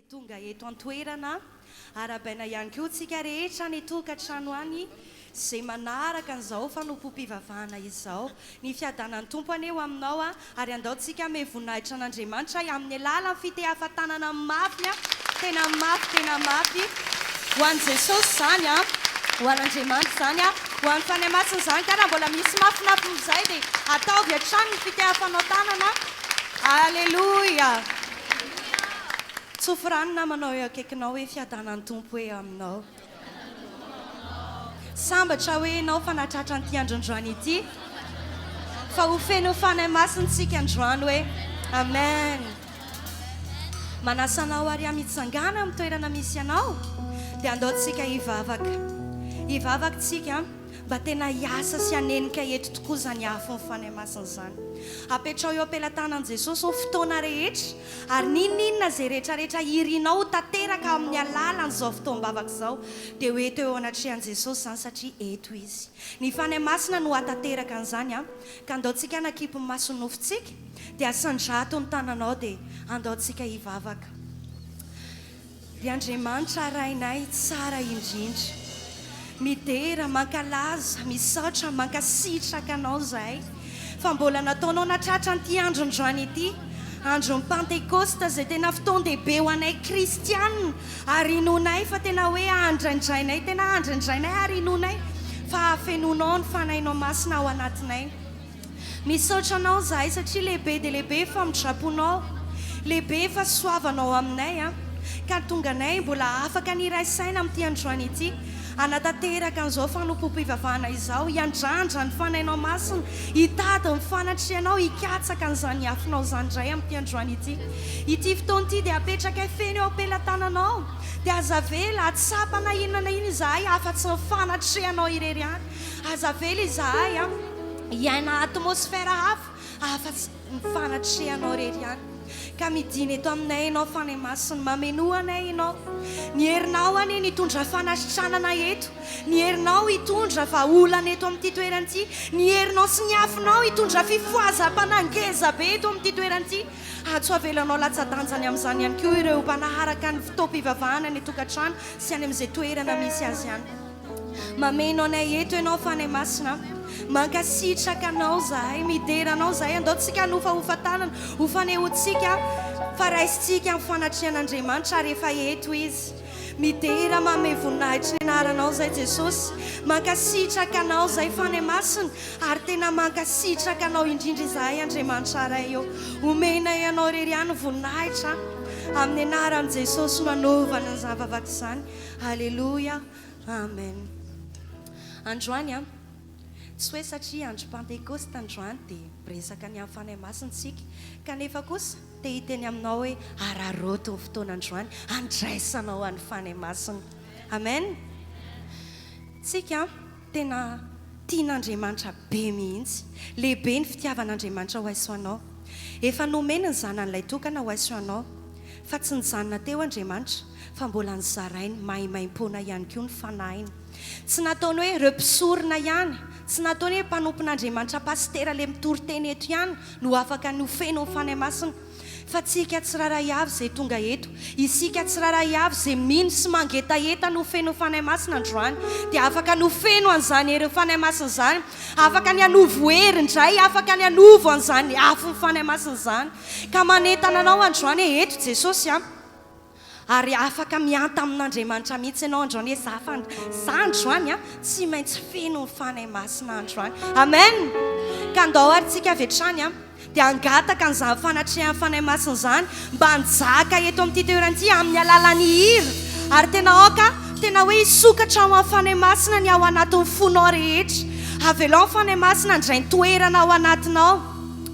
izay tonga eto an-toerana. Arahabaina ihany koa tsika rehetra any tokantrano any izay manaraka an'izao fanompoam-pivavahana izao. Ny fiadanan'ny Tompo anie ho aminao ary andao tsika hanome voninahitra an'Andriamanitra amin'ny alalan'ny fitehafa-tanana mafy tena mafy tena mafy ho an'i Jesosy izany ho an'Andriamanitra izany ho an'ny Fanahy Masina izany ka raha mbola misy mafinafy izay dia ataovy hatrany ny fitehafanao tanana. Aleloia! Tsofy rano namanao eo akaikinao hoe fiadanan'ny Tompo eo aminao. Sambatra hoe ianao fa nahatratra an'ity andro androany ity. Fa ho feno Fanahy Masina isika androany hoe. Amen. Manasa anao ary aho mitsangàna amin'ny toerana misy anao dia andao tsika hivavaka. Hivavaka tsika. Mba tena hiasa sy hanenika eto tokoa izany afon'ny Fanahy Masina izany. Apetraho eo am-pelatanan'i Jesosy ny fotoana rehetra, ary n'inon'inona izay rehetrarehetra irinao ho tanteraka amin'ny alalan'izao fotoam-bavaka izao, dia ho eto eo anatrehan'i Jesosy izany satria eto Izy. Ny Fanahy Masina no hahatanteraka an'izany an! Ka andao tsika hanakipy ny mason'ny nofontsika, dia asandrato ny tananao dia andao tsika hivavaka. Ry Andriamanitra Rainay tsara indrindra, midera, mankalaza, misaotra, mankasitraka Anao izahay fa mbola nataonao natratra an'ity andro androany ity, andron'ny Pantekosta izay tena fotoan-dehibe ho anay kristiana ary inoanay fa tena hoe andraindrainay, tena andraindrainay ary inoanay fa hafenoinao ny Fanahinao Masina ao anatinay. Misaotra anao zahay satria lehibe dia lehibe famindramponao, lehibe fahasoavanao aminay an, ka tonga anay mbola afaka ny hiray saina amin'ity androany ity, hanatanteraka an'izao fanompoam-pivavahana izao, hiandrandra ny Fanahinao Masina, hitady ny fanatrehanao, hikatsaka an'izany afonao izany indray amin'ity androany ity. Ity fotoana ity dia apetrakay feno eo am-pelatananao, dia aza avela hahatsapa na inona na inona izahay afa-tsy ny fanatrehanao irery ihany. Aza avela izahay an, hiaina atmosphère hafa afa-tsy ny fanatrehanao irery ihany. Ka midina eto aminay Ianao Fanahy Masina, mamenoa anay Ianao. Ny herinao anie ny hitondra fanasitranana eto, ny herinao hitondra vahaolana eto amin'ity toerana ity, ny herinao sy ny afonao hitondra fifohazam-panahy ngeza be eto amin'ity toerana ity. Atso avelanao latsa-danjany amin'izany ihany koa ireo mpanaharaka ny fotoam-pivavahana any an-tokantrano sy any amin'izay toerana misy azy any. Mameno anay eto Ianao Fanahy Masina a. Mankasitraka Anao zahay, midera Anao zahay. Andao tsika hanofahofa tanana ho fanehoantsika fa raisintsika ny fanatrehan'Andriamanitra ary efa eto Izy. Midera manome voninahitry ny anaranao zahay Jesosy. Mankasitraka Anao zahay Fanahy Masina ary tena mankasitraka Anao indrindra izahay Andriamanitra Ray ô. Omenay Anao irery ihany ny voninahitra amin'ny anaran'i Jesosy no anaovana izany vavaka izany. Aleloia. Amen. Androany an, tsy hoe satria andro Pantekosta androany dia miresaka ny amin'ny Fanahy Masina isika, kanefa kosa te hiteny aminao hoe araraoty ny fotoana androany handraisanao an'ny Fanahy Masina. Amen. Tsika tena tian'Andriamanitra be mihitsy. Lehibe ny fitiavan'Andriamanitra ho ahy sy ho anao. Efa nomeny ny Zanany Lahitokana ho ahy sy ho anao. Fa tsy nijanona teo Andriamanitra fa mbola nozarainy maimaimpoana ihany koa ny Fanahiny. Tsy nataony hoe ireo mpisorona ihany, tsy nataony hoe mpanompon'Andriamanitra pasitera le mitory teny eto ihany no afaka ny ho feno ny Fanahy Masina. Fa tsika tsirairay avy izay tonga eto, isika tsirairay avy izay mino sy mangetaheta ny ho feno ny Fanahy Masina androany dia afaka ny ho feno an'izany herin'ny Fanahy Masina izany, afaka ny hanovo hery indray, afaka ny hanovo an'izany afon'ny Fanahy Masina izany. Ka manentana anao androany hoe eto Jesosy a! Ary afaka mihanta amin'Andriamanitra mihitsy ianao androany hoe za fa za androany a tsy maintsy feno ny Fanahy Masina androany. Amen! Ka andao ary tsika avy hatrany a dia hangataka an'izany fanatrehan'ny Fanahy Masina izany mba hanjaka eto amin'ity toerana ity amin'ny alalan'ny hira. Ary tena aoka tena hoe hisokatra ho an'ny Fanahy Masina ny ao anatin'ny fonao rehetra. Avelao ny Fanahy Masina handray ny toerana ao anatinao.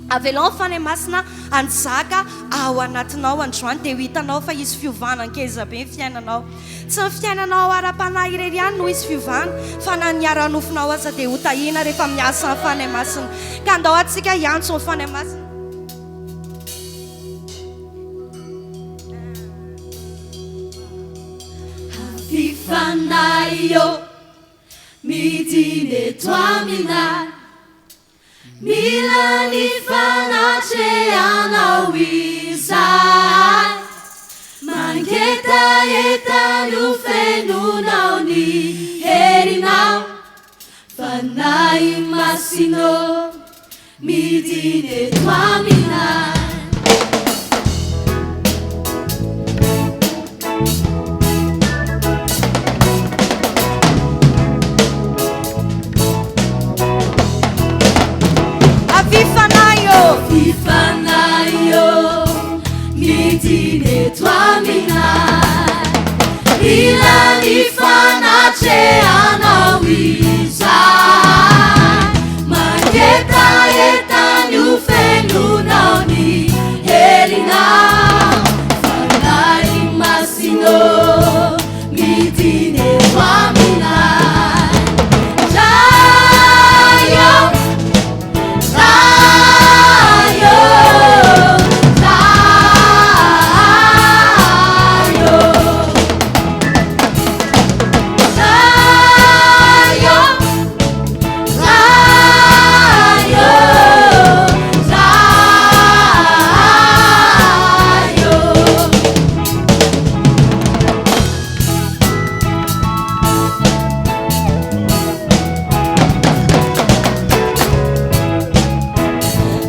Avelao ny Fanahy Masina hanjaka ao anatinao androany dia ho hitanao fa hisy fiovana ngeza be ny fiainanao. Tsy ny fiainanao ara-panahy irery ihany no hisy fiovana fa na ny ara-nofonao aza dia ho tahiana rehefa miasa ny Fanahy Masina. Ka andao antsika hiantso ny Fanahy Masina. Avy Fanahy ô, midina eto aminay. Mila ny fanatrehanao izahay. Mangetaheta. fenonao ny herinao Fanahy Masina ô midina eto aminay. Avia Fanahy ô! Avia Fanahy ô, midina eto aminay. Mila ny fanatrehanao izahay. Mangetaheta ny ho fenonao ny herinao. Fanahy Masina ô, midina eto aminay. Ray ô, Ray ô, Ray ô. Ray ô, Ray ô, Ray ô.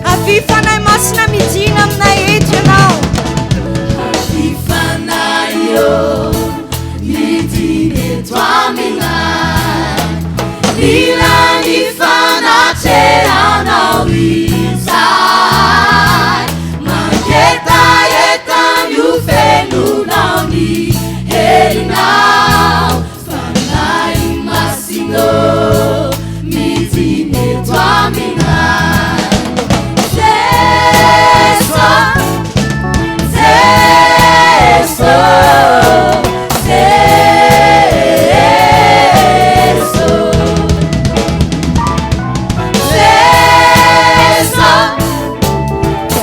Avia Fanahy Masina midina aminay eto Ianao. Avia Fanahy ô, midina eto aminay. Mila ny fanatrehanao izahay. Mangetaheta ny ho fenonao ny herinao. Fanahy Masina ô, midina eto aminay. Jeso, Jeso, Jeso. Jeso,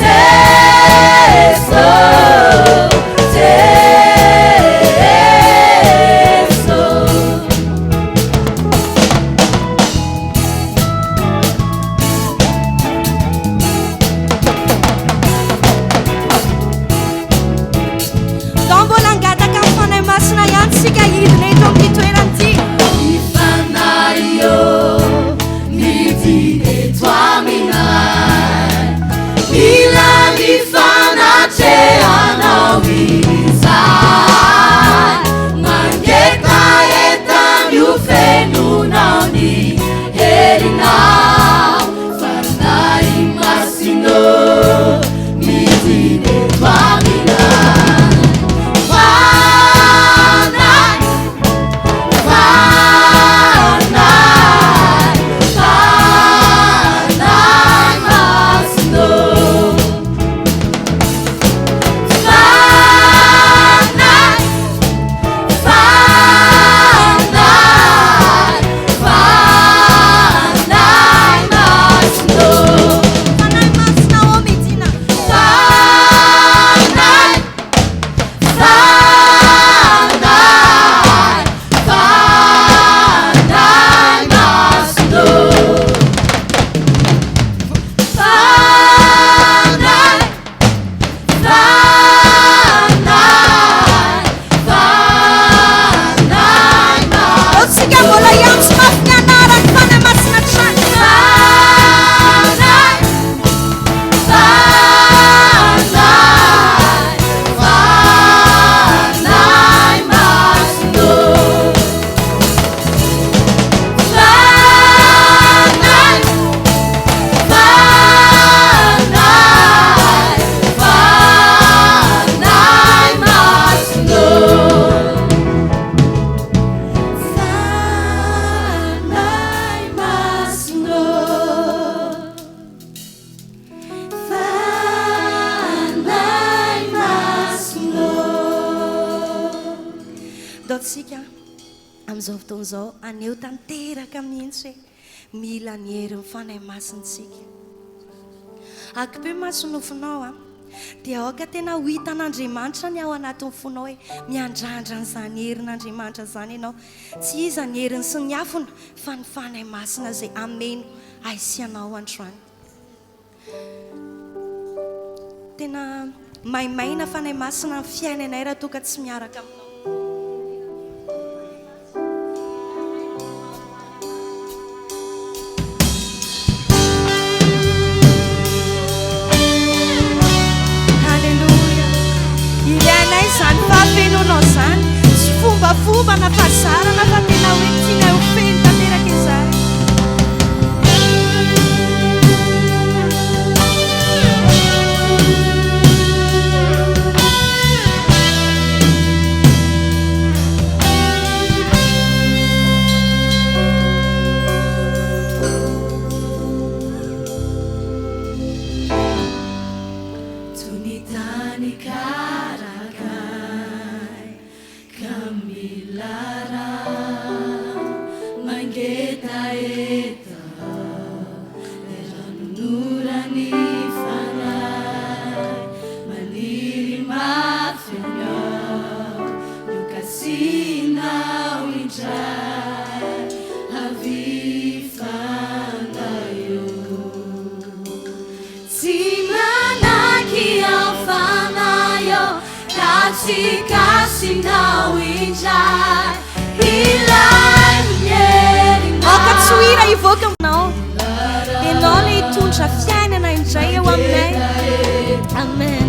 Jeso, Jeso. Ndao mbola hangataka amin'ny Fanahy Masina ihany isika hidina eto amin'ity toerana ity. Ny Fanahy ô, midina eto aminay. Mila ny fanatrehanao izahay. Mangetaheta ny ho fenonao ny herinao. Fanahy Masina ô, midina eto aminay. Fanahy, Fanahy, Fanahy Masina ô. Fanahy, Fanahy, Fanahy Masina ô. Fanahy Masina ô midina. Fanahy, Fanahy, Fanahy Masina ô. Fanahy, Fanahy, Fanahy Ndao tsika mbola hiantso mafy ny anaran'ny Fanahy Masina hatrany. Fanahy, Fanahy, Fanahy Masina ô. Fanahy, Fanahy, Fanahy Masina ô. Fanahy Masina ô. Fanahy Masina ô. Ndao tsika amin'izao fotoana izao haneho tanteraka mihitsy hoe mila ny herin'ny Fanahy Masina isika. Akipio maso nofonao a, dia aoka tena ho hitan'Andriamanitra ny ao anatin'ny fonao hoe miandrandra an'izany herin'Andriamanitra izany ianao. Tsy iza ny heriny sy ny afony fa ny Fanahy Masina izay hameno ahy sy anao androany. Tena maimaina Fanahy Masina ny fiainanay raha toa ka tsy miaraka aminao. Ilainay izany fahafenoanao izany. Tsy fombafomba na fahazarana fa tena hoe tianay ho feno tanteraka izahay. Toy ny tany karakay ka mila rano mangetaheta Ilay ranonorany fanahy maniry mafy anao no kasinao indray havia fanahy ô. Tsy manaky ao fanahy ô ka tsy kasinao indray ilay mierinao. Aoka tsy ho hira hivoaka aminao. Ianao ilay hitondra fiainana indray eo aminay. Amen.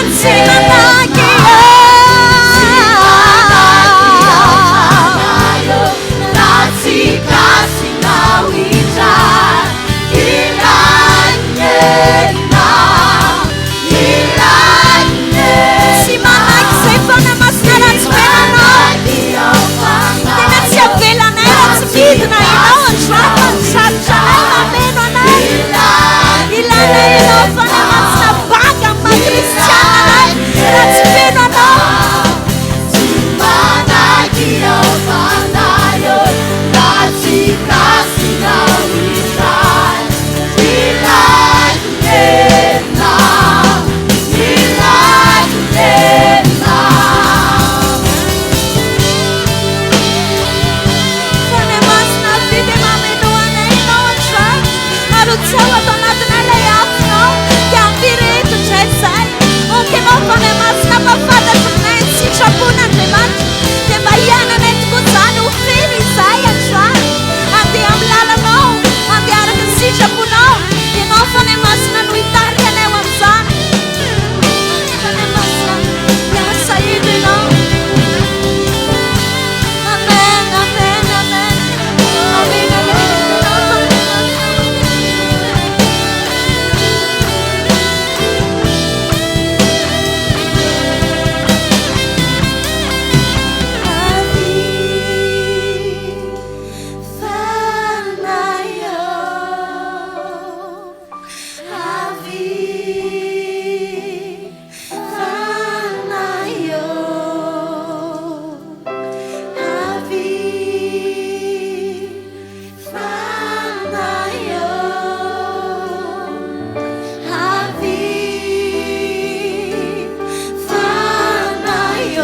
Tsy manaky Tsy manaiky izay Fanahy Masina raha tsy feno Anao. Tena tsy avelanay raha tsy midina Ianao androany fa ny sarotra anay mameno anay. Ilainay Ianao Fanahy Masina banga amin'ny maha kristiana anay raha tsy feno Anao. Fanahy Masina avia dia mameno anay Ianao androany ary ho tsaho ato anatinay ilay afonao dia ampireheto indray izahay. Aoka Ianao Fanahy Masina fa fantatry ny ny sitrapon'Andriamanitra dia mba hiainanay tokoa izany ho feno izahay androany. Handeha amin'ny lalanao, handeha araka ny sitraponao. Ianao Fanahy Masina no hitarika anay ho amin'izany. Fanahy Masina, miasa eto Ianao. Amen, amen, amen. Amen, amen. Fanahy Masina.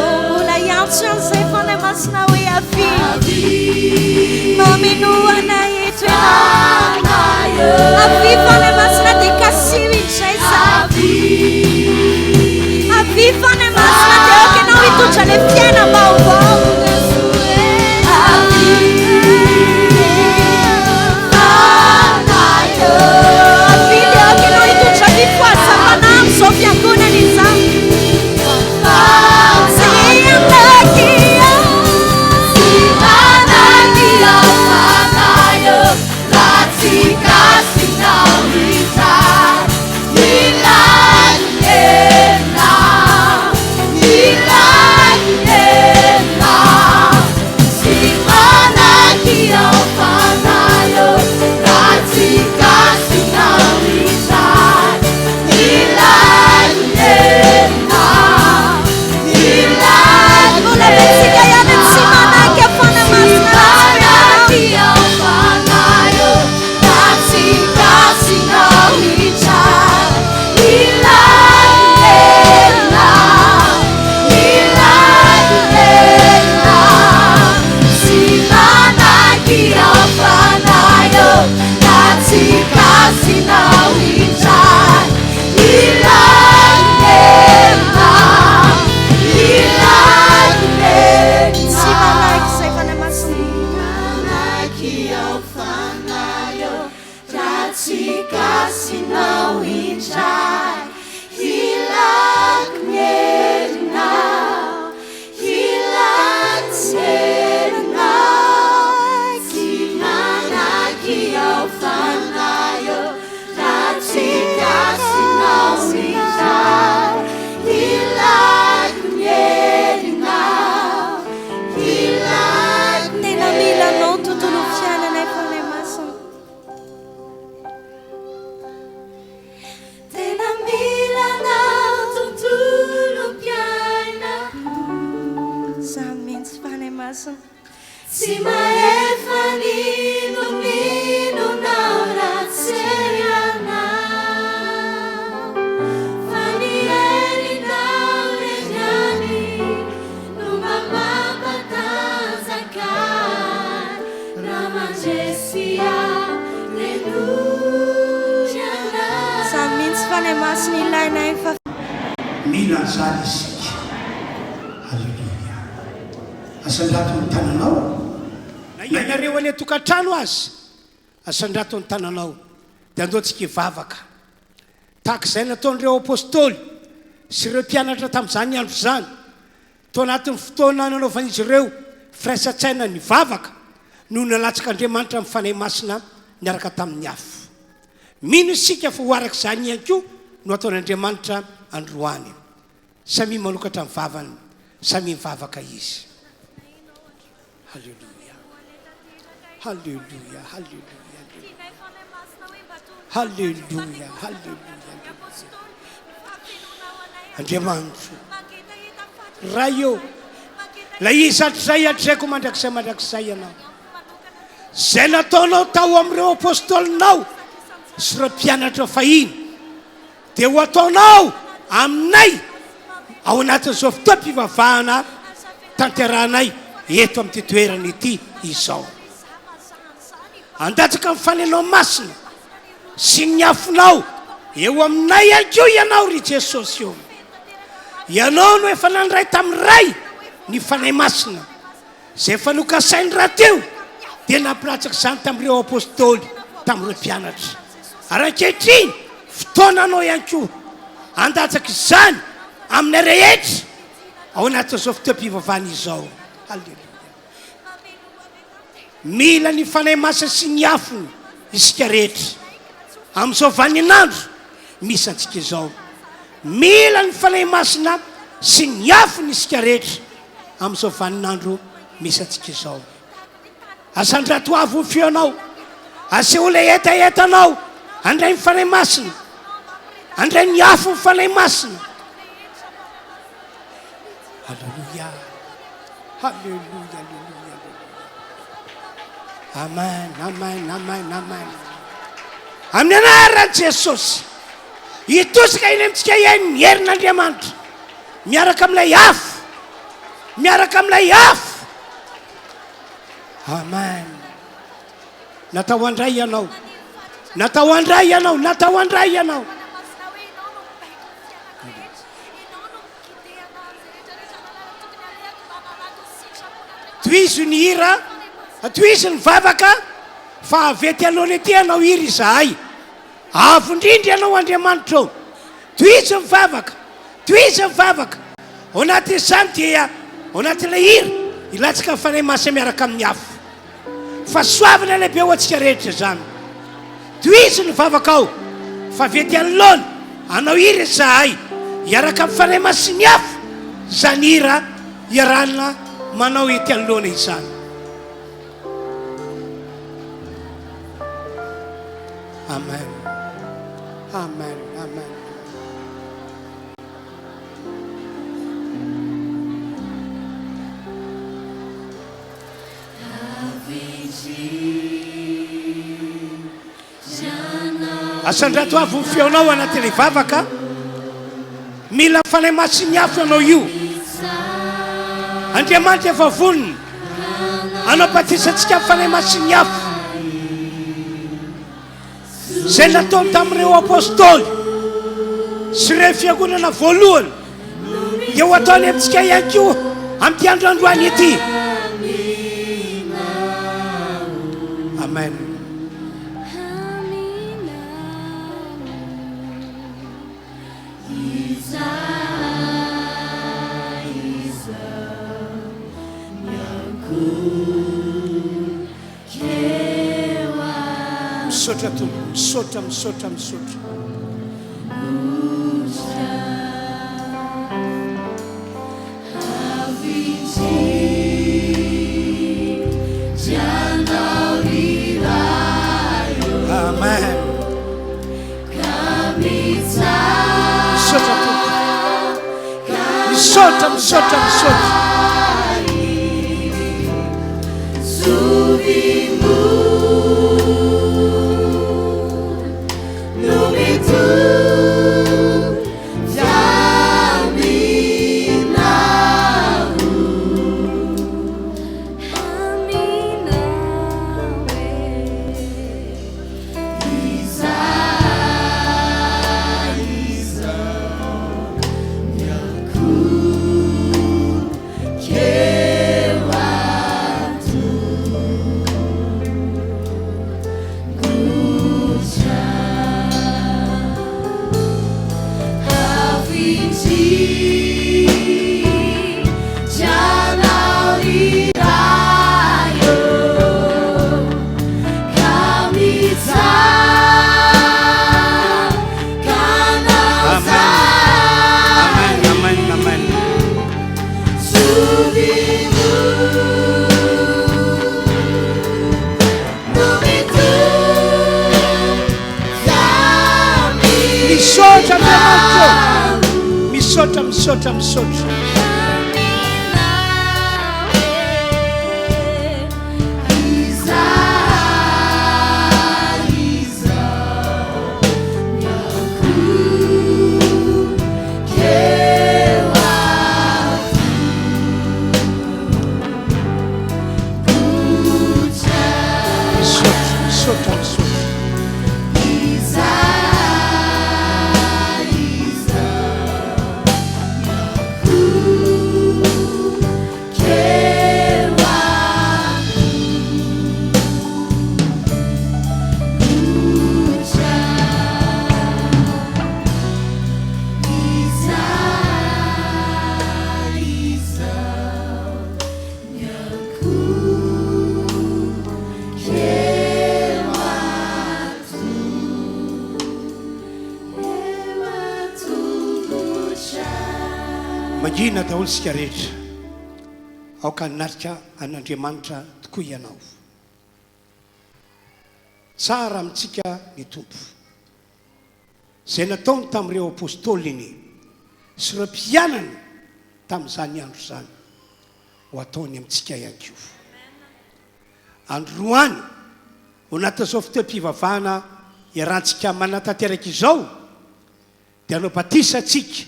Mbola hiantso an'izay Fanahy Masina hoe avia. Mamenoa anay eto Ianao. Avia Fanahy Masina dia kasiho indray izahay. Avia Fanahy Masina dia aoka Ianao hitondra ilay fiainam-baovao. Avia dia aoka Ianao hitondra fifohazam-panahy amin'izao fiangonana izao. Masina. Tsy mahefa n'inon'inona aho raha tsy ianao, fa ny herinao irery ihany no mba mampatanjaka ahy raha mandresy aho dia noho ianao. Izany mihitsy Fanahy Masina ilainay fa. Mila an'izany isika. Aleloia. Asandrato ny tananao. Na ianareo any an-tokantrano aza, asandrato ny tananao, dia andao tsika hivavaka. Tahaka izay nataon'ireo apostoly sy ireo mpianatra tamin'izany andro izany, tao anatin'ny fotoana nanaovan'izy ireo firaisan-tsaina nivavaka, no nalatsak'Andriamanitra ny Fanahy Masina niaraka tamin'ny afo. Mino isika fa ho araka izany ihany koa no ataon'Andriamanitra androany. Samia manokatra ny vavany, samia mivavaka izy. Haleloia. Haleloia, haleloia, haleloia. Haleloia, haleloia. Andriamanitro, Ray ô, ilay izy hatrizay hatrizay koa mandrakizay mandrakizay Ianao. Izay nataonao tao amin'ireo apôstôlinao sy ireo mpianatra fahiny. Dia ho ataonao aminay ao anatin'izao fotoam-pivavahana tanterahanay eto amin'ity toerana ity izao. Handatsaka ny Fanenao Masina sy ny afonao eo aminay ihany koa Ianao, ry Jesosy ô. Ianao no efa nandray tamin'ny Ray ny Fanahy Masina. Izay efa nokasainy rahateo dia nampilatsaka izany tamin'ireo Apostoly, tamin'ireo mpianatra. Ary ankehitriny, fotoananao ihany koa handatsaka izany aminay rehetra ao anatin'izao fotoam-pivavahana izao. Haleloia. Mila ny Fanahy Masina sy ny afony isika rehetra amin'izao vaninandro misy antsika izao. Mila ny Fanahy Masina sy ny afony isika rehetra amin'izao vaninandro misy antsika izao. Asandrato avo ny feonao, asehoy ilay hetahetanao handray ny Fanahy Masina, handray ny afon'ny Fanahy Masina. Alléluia, Alléluia, Alléluia, Alléluia. Amen, Amen, Amen, Amen. Amin'ny anaran'i Jesosy, hitosika eny amintsika ihany ny herin'Andriamanitra. Miaraka amin'ilay afo. Miaraka amin'ilay afo. Amen. Natao handray ianao. Natao handray ianao. Natao handray ianao. Tohizo ny hira, tohizo ny vavaka fa avy ety anoloana ety hanao hira izahay. Avo indrindra ianao Andriamanitra ô. Tohizo ny vavaka, tohizo ny vavaka. Ao anatin'izany dia ao anatin'ilay hira hilatsaka ny Fanahy Masina miaraka amin'ny afo. Fahasoavana lehibe ho antsika rehetra izany. Tohizo ny vavakao fa avy ety anoloana hanao hira izahay hiaraka amin'ny Fanahy Masin'ny afo izany hira iarahana manao ety anoloana izany. Amen. Amen. Amen. Asandrato avo ny feonao anatin'ilay vavaka. Mila Fanahy Masin'ny afo ianao io. Andriamanitra efa vonona hanao batisa antsika amin'ny Fanahy Masin'ny afo. Izay nataony tamin'ireo apostoly sy ireo fiangonana voalohany dia ho ataony amintsika ihany koa amin'ity andro androany ity. Amen. Misaotra Tompo, misaotra, misaotra, misaotra. Amen. Misaotra Tompo. Misaotra, misaotra, misaotra. Misaotra, misaotra, misaotra. Misaotra, misaotra, misaotra. Mangina daholo isika rehetra. Aoka hanatrika an'Andriamanitra tokoa ianao. Tsara amintsika ny Tompo. Izay nataony tamin'ireo apostoliny sy ireo mpianany tamin'izany andro izany, ho ataony amintsika ihany koa. Androany, ao anatin'izao fotoam-pivavahana iarahantsika manatanteraka izao, dia hanao batisa antsika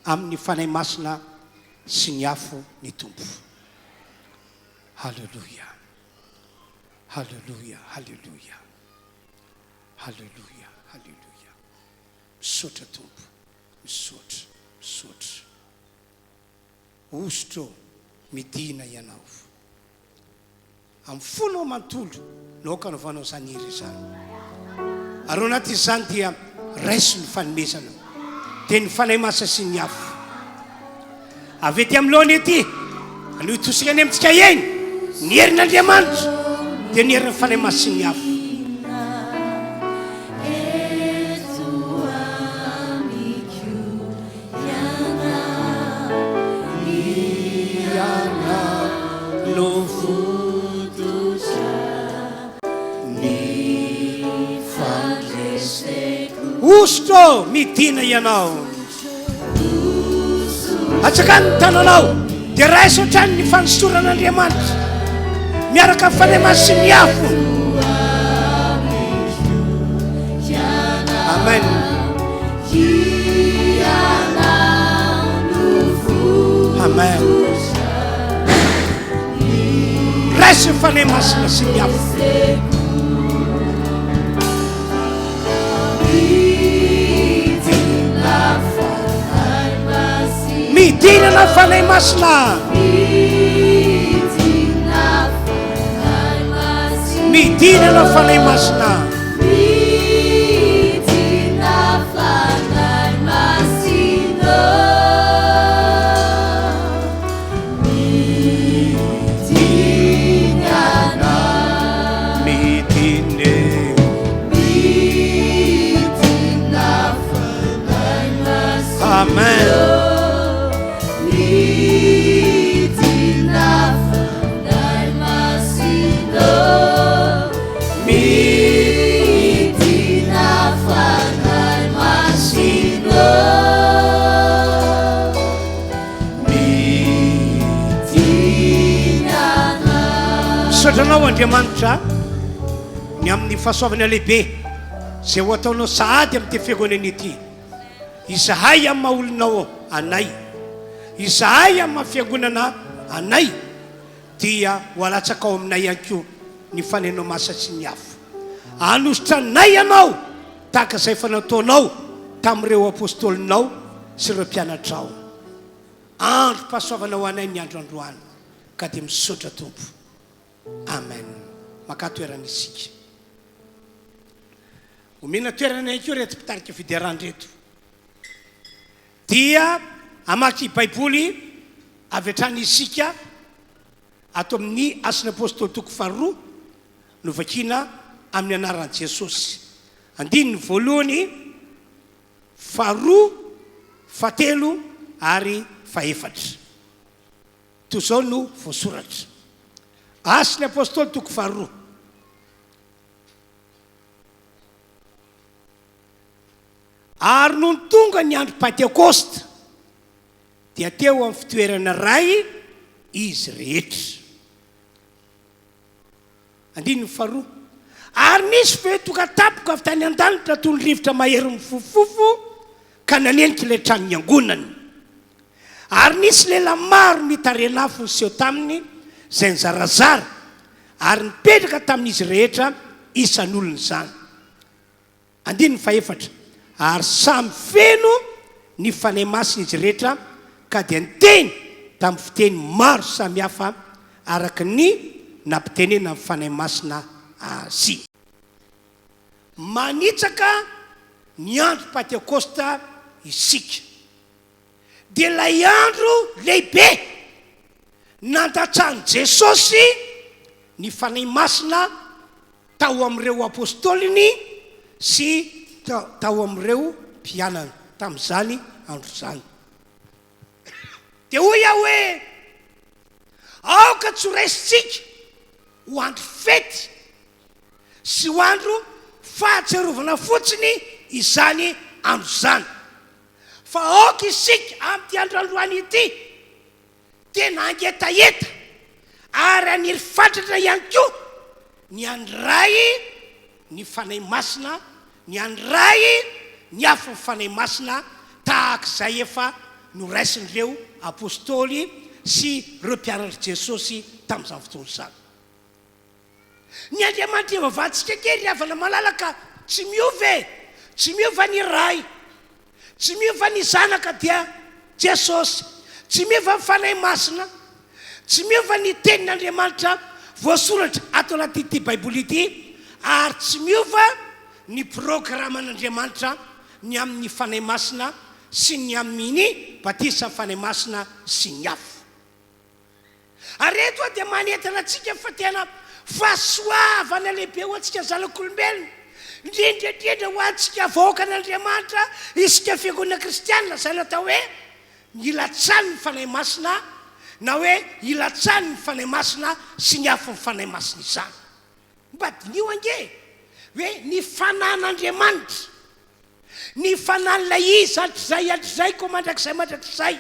amin'ny Fanahy Masina sy ny afo ny Tompo. Haleloia! Haleloia! Haleloia! Haleloia! Haleloia! Misaotra Tompo! Misaotra! Misaotra! Hosotra ô, midina Ianao. Amin'ny fonao manontolo no aoka hanaovanao izany hira izany. Ary ao anatin'izany dia raiso ny fanomezana, dia ny Fanahy Masina sy ny afo. Avy ety amin'ny lohany ety, anio hitosika any amintsika eny, ny herin'Andriamanitra, dia ny herin'ny Fanahy Masina sy ny afo. Hosotra ô, midina ianao. Atsakano ny tananao, dia raiso hatrany ny fanosoran'Andriamanitra, miaraka amin'ny Fanahy Masina sy ny afo. Amen. Amen. Raiso ny Fanahy Masina sy ny afo. Midinana Fanahy Masina. Midinana Fanahy Masina. Amen. Misaotra anao Andriamanitra ny amin'ny fahasoavana lehibe izay ho ataonao sahady amin'ity fiangonana ity. Izahay amin'ny maha olonao anay, izahay amin'ny maha fiangonana anay dia ho alatsaka ao aminay ihany koa ny fanenao masina sy ny afo. Hanositra anay Ianao tahaka izay efa nataonao tamin'ireo Apôstôlinao sy ireo mpianatrao. Androm-pahasoavana ho anay ny andro androany ka dia misaotra Tompo. Amen. Makà toerana isika. Omena toerana ihany koa ireto mpitarika fiderana ireto. Dia hamaky Baiboly avy hatrany isika ato amin'ny Asan'ny Apostoly toko faharoa no vakiana amin'ny anaran'i Jesosy. Andininy voalohany, faharoa, fahatelo ary fahefatra. Toy izao no voasoratra. Asan'ny Apostoly toko faharoa. Ary nony tonga ny andro Pentekosta. Dia teo amin'ny fitoerana iray izy rehetra. Andininy faharoa. Ary nisy feo tonga tampoka avy tany an-danitra toy ny rivotra mahery mifofofofo ka nanenika ilay trano niangonany. Ary nisy lela maro nitaren'afo niseho taminy izay nizarazara ary nipetraka tamin'izy rehetra isan'olona izany. Andininy fahefatra, Ary samy feno ny Fanahy Masina izy rehetra ka dia niteny tamin'ny fiteny maro samihafa araka ny nampitenenan'ny Fanahy Masina azy. Manitsaka ny andro Pantekosta isika. Dia ilay andro lehibe nandatsahan'i Jesosy ny Fanahy Masina tao amin'ireo apostoliny sy tao amin'ireo mpianany tamin'izany andro izany. Dia hoy aho hoe, Aoka tsy ho raisintsika ho andro fety sy ho andro fahatsiarovana fotsiny izany andro izany, fa aoka isika amin'ity andro androany ity Tena hangetaheta ary haniry fatratra ihany koa ny handray ny Fanahy Masina, ny handray ny afon'ny Fanahy Masina tahaka izay efa noraisin'ireo Apostoly sy ireo mpianatr'i Jesosy tamin'izany fotoana izany. Ny Andriamanitra ivavahantsika ange ry havana malala ka tsy miova e! Tsy miova ny Ray, tsy miova ny Zanaka dia Jesosy, tsy miova ny Fanahy Masina, tsy miova ny Tenin'Andriamanitra voasoratra ato anatin'ity Baiboly ity ary tsy miova ny programan'Andriamanitra ny amin'ny Fanahy Masina sy ny amin'ny batisan'ny Fanahy Masina sy ny afo. Ary eto aho dia manentana antsika fa tena fahasoavana lehibe ho antsika zanak'olombelona, indrindra indrindra ho antsika vahoakan'Andriamanitra, isika fiangonana kristianina, izay natao hoe nilatsahan'ny Fanahy Masina na hoe ilatsahan'ny Fanahy Masina sy ny afon'ny Fanahy Masina izany. Mba diniho ange hoe ny fanan'Andriamanitra Ny fanan'ilay Izy hatrizay hatrizay koa mandrakizay mandrakizay.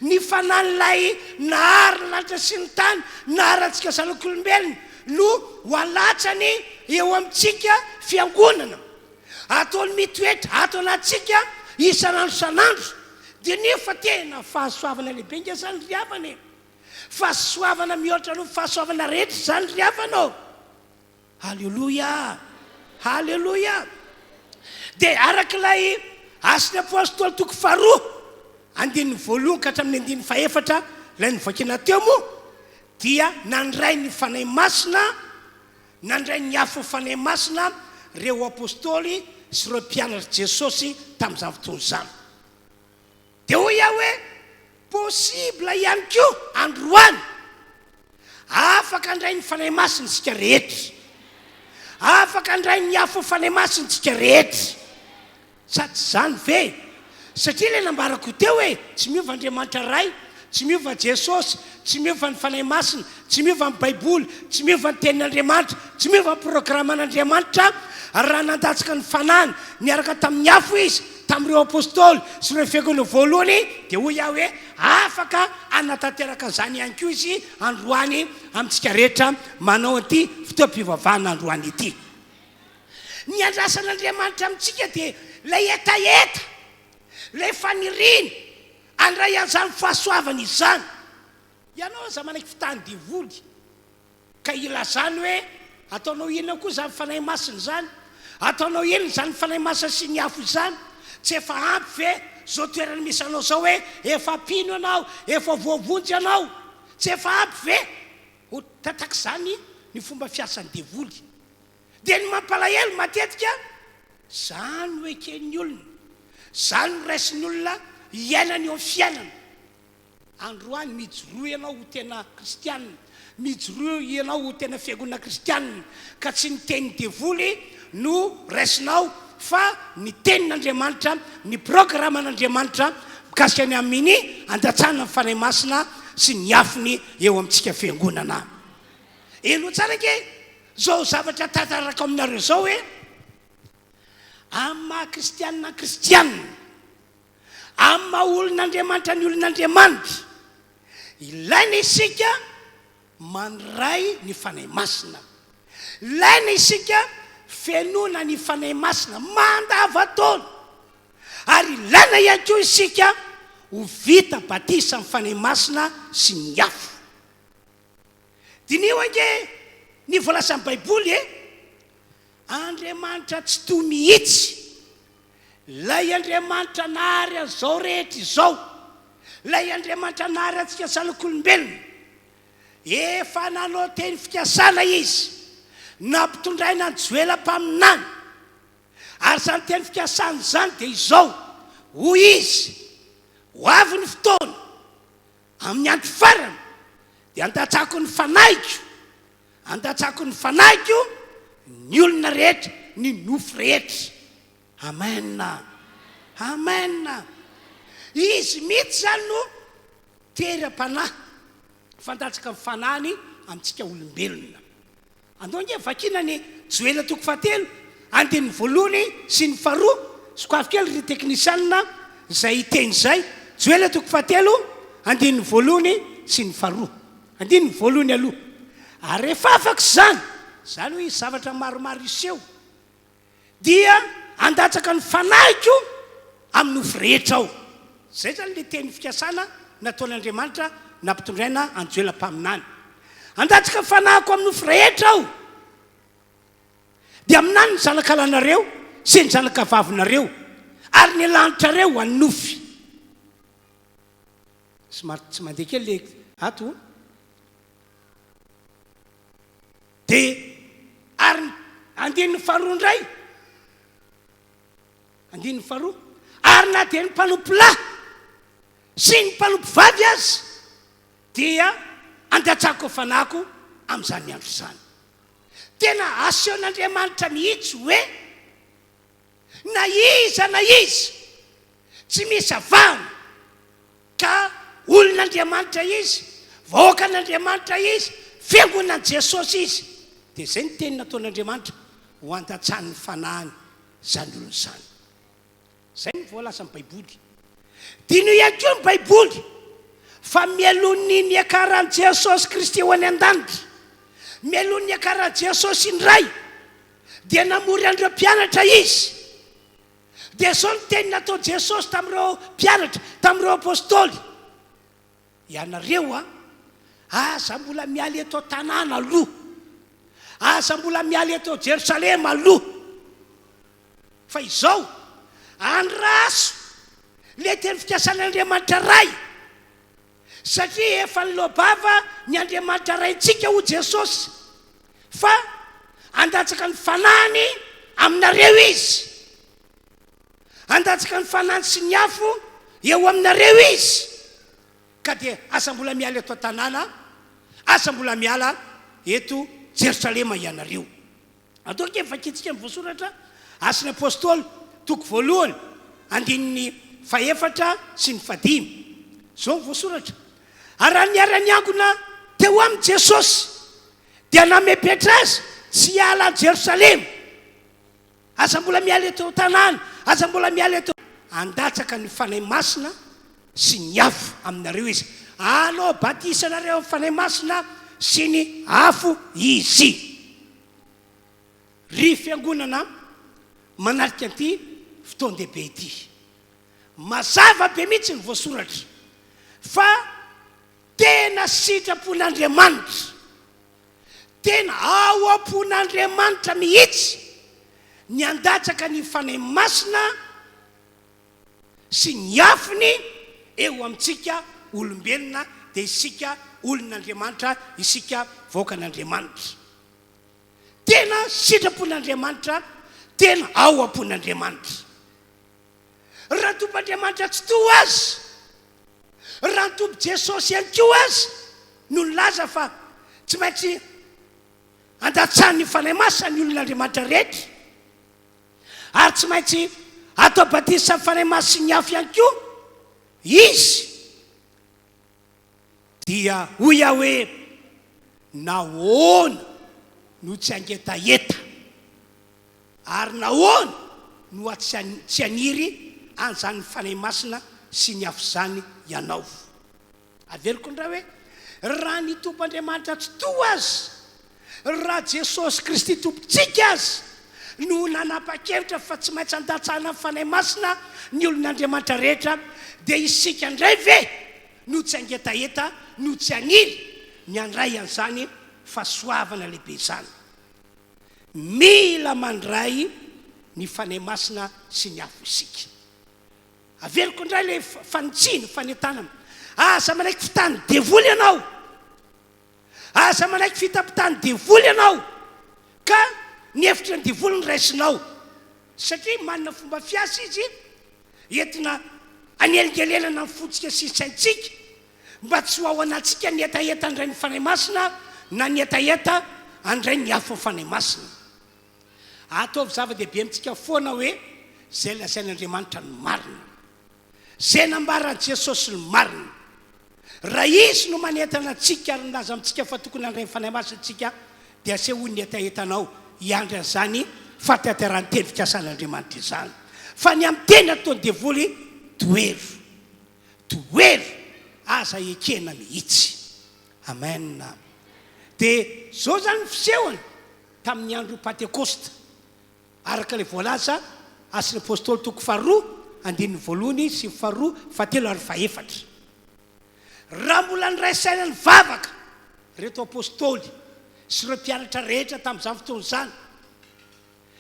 Ny fanan'ilay nahary ny lanitra sy ny tany, nahary antsika zanak'olombelona, no ho alatsany eo amintsika fiangonana. Ataony mitoetra ato anatintsika isan'andro isan'andro. Diniho fa tena fahasoavana lehibe ange izany ry havana e! Fahasoavana mihoatra noho ny fahasoavana rehetra izany ry havana ô! Aleloia! Haleloia! Dia araka ilay Asan'ny Apostoly toko faharoa, andininy voalohany ka hatramin'ny andininy fahefatra, ilay novakiana teo moa, dia nandray ny Fanahy Masina, nandray ny afon'ny Fanahy Masina ireo Apostoly sy ireo mpianatr'i Jesosy tamin'izany fotoana izany. Dia hoy aho hoe, possible ihany koa androany, afaka handray ny Fanahy Masina isika rehetra. Afaka handray ny afon'ny Fanahy Masina isika rehetra. Sa tsy izany ve? Satria ilay nambarako teo hoe, tsy miova Andriamanitra Ray, tsy miova Jesosy, tsy miova ny Fanahy Masina, tsy miova ny Baiboly, tsy miova ny Tenin'Andriamanitra, tsy miova ny programan'Andriamanitra, ary raha nandatsaka ny Fanahiny niaraka tamin'ny afo Izy, tamin'ireo Apostoly sy ireo fiangonana voalohany, dia hoy aho hoe, afaka hanatanteraka an'izany ihany koa Izy androany amintsika rehetra manao an'ity fotoam-pivavahana androany ity. Ny andrasan'Andriamanitra amintsika dia ilay hetaheta, ilay faniriana handray an'izany fahasoavana izany. Ianao aza manaiky fitahan'ny devoly ka ilazany hoe ataonao inona koa izany Fanahy Masina izany? Ataonao inona izany Fanahy Masina sy ny afo izany? Tsy efa ampy ve izao toerana misy anao izao hoe efa mpino ianao, efa voavonjy ianao? Tsy efa ampy ve? Ho tatak'izany ny fomba fiasan'ny devoly. Dia ny mampalahelo matetika, izany no eken'ny olona, izany no raisin'ny olona iainany eo amin'ny fiainana. Androany, mijoroa ianao ho tena kristiana, mijoroa ianao ho tena fiangonana kristiana, ka tsy ny tenin'ny devoly no raisinao fa ny tenin'Andriamanitra, ny programan'Andriamanitra mikasika ny amin'ny andatsahana ny Fanahy Masina sy ny afony eo amintsika fiangonana. Henoy tsara ange izao zavatra tantarako aminareo izao hoe, amin'ny maha kristianina ny kristianina, Amin'ny maha olon'Andriamanitra ny olon'Andriamanitra, ilaina isika mandray ny Fanahy Masina. Ilaina isika fenoina ny Fanahy Masina mandavantaona. Ary ilaina ihany koa isika ho vita batisa amin'ny Fanahy Masina sy ny afo. Diniho ange ny voalazan'ny Baiboly e! Andriamanitra Tsitoha mihitsy, Ilay Andriamanitra nahary an'izao rehetra izao, Ilay Andriamanitra nahary antsika zanak'olombelona, efa nanao teny fikasana Izy, nampitondraina an'i Joela mpaminany, ary izany teny fikasana izany dia izao, hoy Izy, Ho avy ny fotoana, amin'ny andro farany, dia handatsako ny Fanahiko, Andatsako ny fanahiko ny olona rehetra, ny nofo rehetra. Amen. Amen. Izy mihitsy izany no tery am-panahy, fandatsaka ny fanahiny amintsika olombelona. Andao ange vakina ny Joela toko fahatelo, andininy voalohany sy ny faharoa. Sokafy kely ry teknisianina izay teny izay. Joela toko fahatelo, andininy voalohany sy ny faharoa. Andininy voalohany aloha. Ary rehefa afaka izany, izany hoe hisy zavatra maromaro hiseho, dia handatsaka ny fanahiko amin'ny nofo rehetra aho. Izay izany ilay teny fikasana nataon'Andriamanitra nampitondraina an'i Joela mpaminany. Handatsaka ny fanahiko amin'ny nofo rehetra aho. Dia haminany ny zanakalahinareo sy ny zanakavavinareo ary ny lanitrareo ho an'ny nofy. Somary tsy mandeha kely le ato. Dia ary ny andininy faharoa indray. Andininy faharoa. Ary na dia ny mpanompo lahy sy ny mpanompo vavy aza dia andatsako fanahiko amin'izany andro izany. Tena asehon'Andriamanitra mihitsy hoe Na iza na iza, tsy misy avahana ka olon'Andriamanitra izy, vahoakan'Andriamanitra izy, fiangonan'i Jesosy izy. Dia izay ny teny nataon'Andriamanitra ho andatsahan'ny fanahiny izany olona izany. Izay no voalazan'ny Baiboly. Diniho ihany koa ny Baiboly fa mialoha ny niakaran'i Jesosy Kristy ho any an-danitra, mialoha ny niakaran'i Jesosy indray, Dia namory an'ireo mpianatra Izy. Dia izao ny teny nataon'i Jesosy tamin'ireo mpianatra, tamin'ireo apostoly, Ianareo an, aza mbola miala eto an-tanàna aloha. Aza mbola miala eto Jerosalema aloha. Fa izao, andraso ilay teny fikasan'Andriamanitra Ray. Satria efa niloa-bava ny Andriamanitra Raintsika, hoy Jesosy, fa handatsaka ny Fanahiny aminareo Izy. Handatsaka ny Fanahiny sy ny afo eo aminareo Izy. Ka dia aza mbola miala eto an-tanàna, aza mbola miala eto Jerosalema ianareo. Atao ange vakintsika ny voasoratra Asan'ny Apostoly, toko voalohany, andininy fahefatra sy ny fahadimy. Izao ny voasoratra, Ary raha niara-niangona teo aminy Jesosy, dia namepetra azy tsy hiala an'i Jerosalema. Aza mbola miala eto an-tanàna, aza mbola miala eto. Handatsaka ny Fanahy Masina sy ny afo aminareo Izy. Hanao batisa anareo amin'ny Fanahy Masina sy ny afo Izy. Ry Fiangonana manatrika an'ity fotoan-dehibe ity, mazava be mihitsy ny voasoratra fa tena sitrapon'Andriamanitra, tena ao am-pon'Andriamanitra mihitsy ny handatsaka ny Fanahy Masina sy ny afony eo amintsika olombelona, dia isika olon'Andriamanitra, isika vahoakan'Andriamanitra. Tena sitrapon'Andriamanitra, tena ao am-pon'Andriamanitra. Raha ny Tompo Andriamanitra Tsitoha aza, raha ny Tompo Jesosy ihany koa aza no nilaza fa tsy maintsy andatsahan'ny Fanahy Masina ny olon'Andriamanitra rehetra, ary tsy maintsy atao batisa amin'ny Fanahy Masina sy ny afo ihany koa Izy, Dia hoy aho hoe, Nahoana no tsy hangetaheta? Ary nahoana no tsy haniry an'izany Fanahy Masina sy ny afo izany ianao. Averiko indray hoe, raha ny Tompo Andriamanitra Tsitoha aza, raha Jesosy Kristy Tompontsika aza no nanapa-kevitra fa tsy maintsy handatsahana ny Fanahy Masina ny olon'Andriamanitra rehetra, dia isika indray ve no tsy hangetaheta, no tsy haniry ny handray an'izany fahasoavana lehibe izany? Mila mandray ny Fanahy Masina sy ny afo isika. Averiko indray ilay fanitsiana, fanentanana. Aza manaiky fitahan'ny devoly ianao. Aza manaiky fitampitahan'ny devoly ianao ka ny hevitry ny devoly no raisinao. Satria manana fomba fiasa izy entina hanelingelenana ny fontsika sy ny saintsika mba tsy ho ao anatsika ny hetaheta handray ny Fanahy Masina na ny hetaheta handray ny afon'ny Fanahy Masina. Ataovy zava-dehibe amintsika foana hoe izay lazain'Andriamanitra no marina. Izay nambaran'i Jesosy no marina. Raha Izy no manentana antsika ary milaza amintsika fa tokony handray ny Fanahy Masina isika, dia asehoy ny hetahetanao hiandry an'izany fahatanterahan'ny teny fikasan'Andriamanitra izany. Fa ny amin'ny teny ataon'ny devoly, tohero. Tohero! Aza ekena mihitsy. Amen. Dia izao izany ny fisehony. Tamin'ny andro Pantekosta, araka ilay voalaza Asan'ny Apostoly toko faharoa, andininy voalohany sy faharoa, fahatelo ary fahefatra. Raha mbola niray saina nivavaka ireto apostoly sy ireo mpianatra rehetra tamin'izany fotoana izany,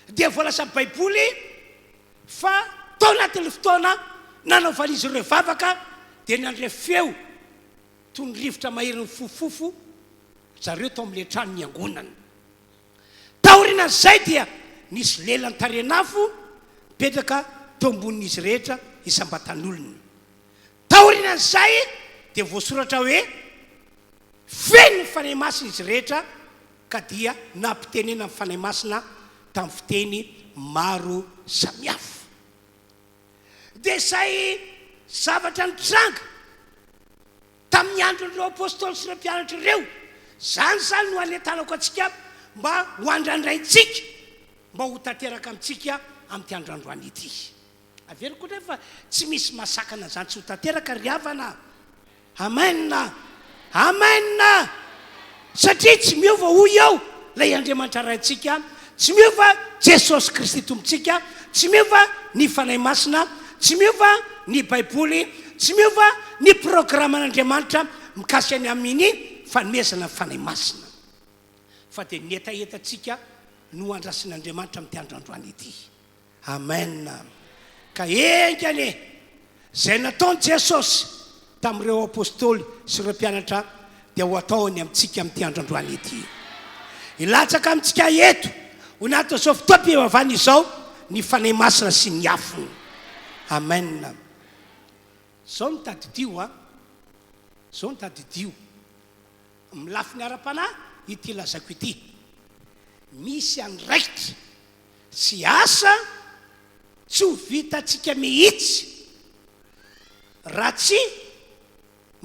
dia voalazan'ny Baiboly fa tao anatin'ny fotoana nanaovan'izy ireo vavaka dia nandre feo toy ny rivotra mahery nifofofofo zareo tao amin'ilay trano niangonana. Taorianan'izay dia nisy lelan-tarehin'afo nipetraka teo ambonin'izy rehetra isam-batan'olona. Taorianan'izay dia voasoratra hoe feno ny Fanahy Masina izy rehetra ka dia nampitenena ny Fanahy Masina tamin'ny fiteny maro samihafa. Dia izay zavatra nitranga Tamin'ny andron'ireo apostoly sy ireo mpianatra ireo. Izany izany no anentanako antsika mba ho andrandraintsika, mba ho tanteraka amintsika amin'ity andro androany ity. Averiko indray fa tsy misy mahasakana an'izany tsy ho tanteraka ry havana. Amen! Amen! Satria tsy miova hoy aho ilay Andriamanitra Raintsika, tsy miova Jesosy Kristy Tompontsika, tsy miova ny Fanahy Masina, tsy miova ny Baiboly, tsy miova ny programan'Andriamanitra mikasika ny amin'ny fanomezana ny Fanahy Masina. Fa dia ny hetahetantsika no andrasin'Andriamanitra amin'ity andro androany ity. Amen. Ka enga anie izay nataon'i Jesosy tamin'ireo apostoly sy ireo mpianatra dia ho ataony amintsika amin'ity andro androany ity. Hilatsaka amintsika eto ho anatin'izao fotoam-pivavahana izao ny Fanahy Masina sy ny afony. Amen. Izao no tadidio a. Izao no tadidio. Amin'ny lafiny ara-panahy ity lazaiko ity. Misy andraikitra sy asa tsy ho vitantsika mihitsy raha tsy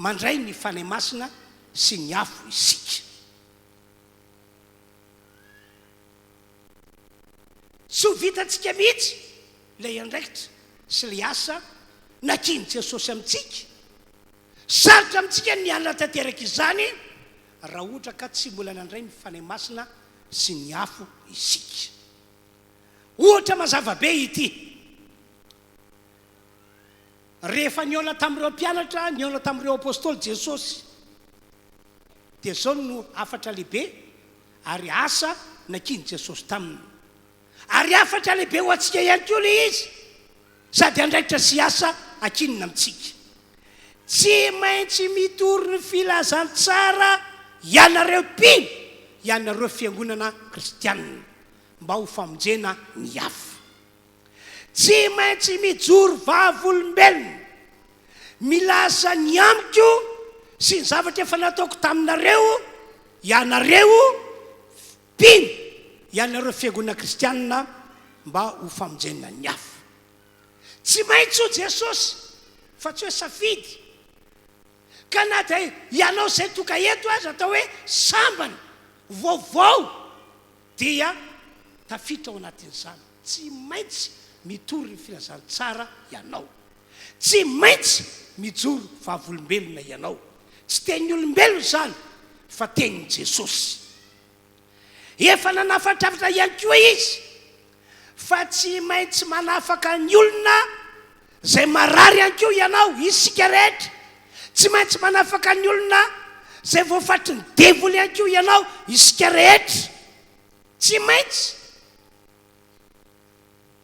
mandray ny Fanahy Masina sy ny afo isika. Tsy ho vitantsika mihitsy ilay andraikitra sy ilay asa nakian'i Jesosy amintsika. Sarotra amintsika ny hanatanteraka izany raha ohatra ka tsy mbola nandray ny Fanahy Masina sy ny afo isika. Ohatra mazava be ity. Rehefa nihaona tamin'ireo mpianatra, nihaona tamin'ireo apostoly Jesosy, dia izao no hafatra lehibe ary asa nakian'i Jesosy taminy. Ary hafatra lehibe ho antsika ihany koa ilay izy, sady andraikitra sy asa ankinina amintsika. Tsy maintsy mitory ny filazantsara ianareo mpino, ianareo fiangonana kristianina, mba ho famonjena ny hafa. Tsy maintsy mijoro vavolombelona, milaza ny amiko sy ny zavatra efa nataoko taminareo ianareo mpino, ianareo fiangonana kristianina, mba ho famonjena ny hafa. Tsy maintsy hoy Jesosy fa tsy hoe safidy. Ka na dia ianao izay tonga eto aza atao hoe sambany, vaovao, dia tafiditra ao anatin'izany. Tsy maintsy mitory ny filazantsara ianao. Tsy maintsy mijoro vavolombelona ianao. Tsy tenin'ny olombelona izany fa tenin'i Jesosy. Efa nanafatrafatra ihany koa izy fa tsy maintsy manafaka ny olona izay marary ihany koa ianao, isika rehetra. Tsy maintsy manafaka ny olona izay voafatry ny devoly ihany koa ianao, isika rehetra. Tsy maintsy.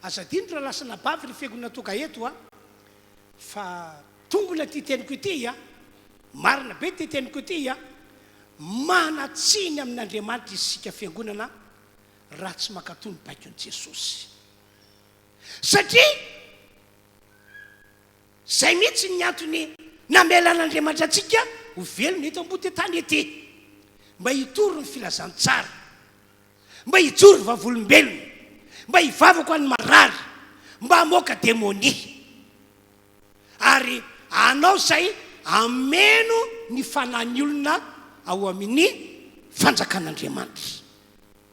Aza adino raha lasa anabavy ry fiangonana tonga eto a! Fa tombona ity teniko ity a! Marina be ity teniko ity a! Manan-tsiny amin'Andriamanitra isika fiangonana raha tsy mankatò ny baikon'i Jesosy. Satria izay mihitsy ny antony namelan'Andriamanitra antsika ho velona eto ambody tany ety, mba hitory ny filazantsara. Mba hijoro vavolombelona, mba hivavaka ho an'ny marary, mba hamoaka demonia, ary hanao izay hameno ny fanahin'ny olona ao amin'ny fanjakan'Andriamanitra.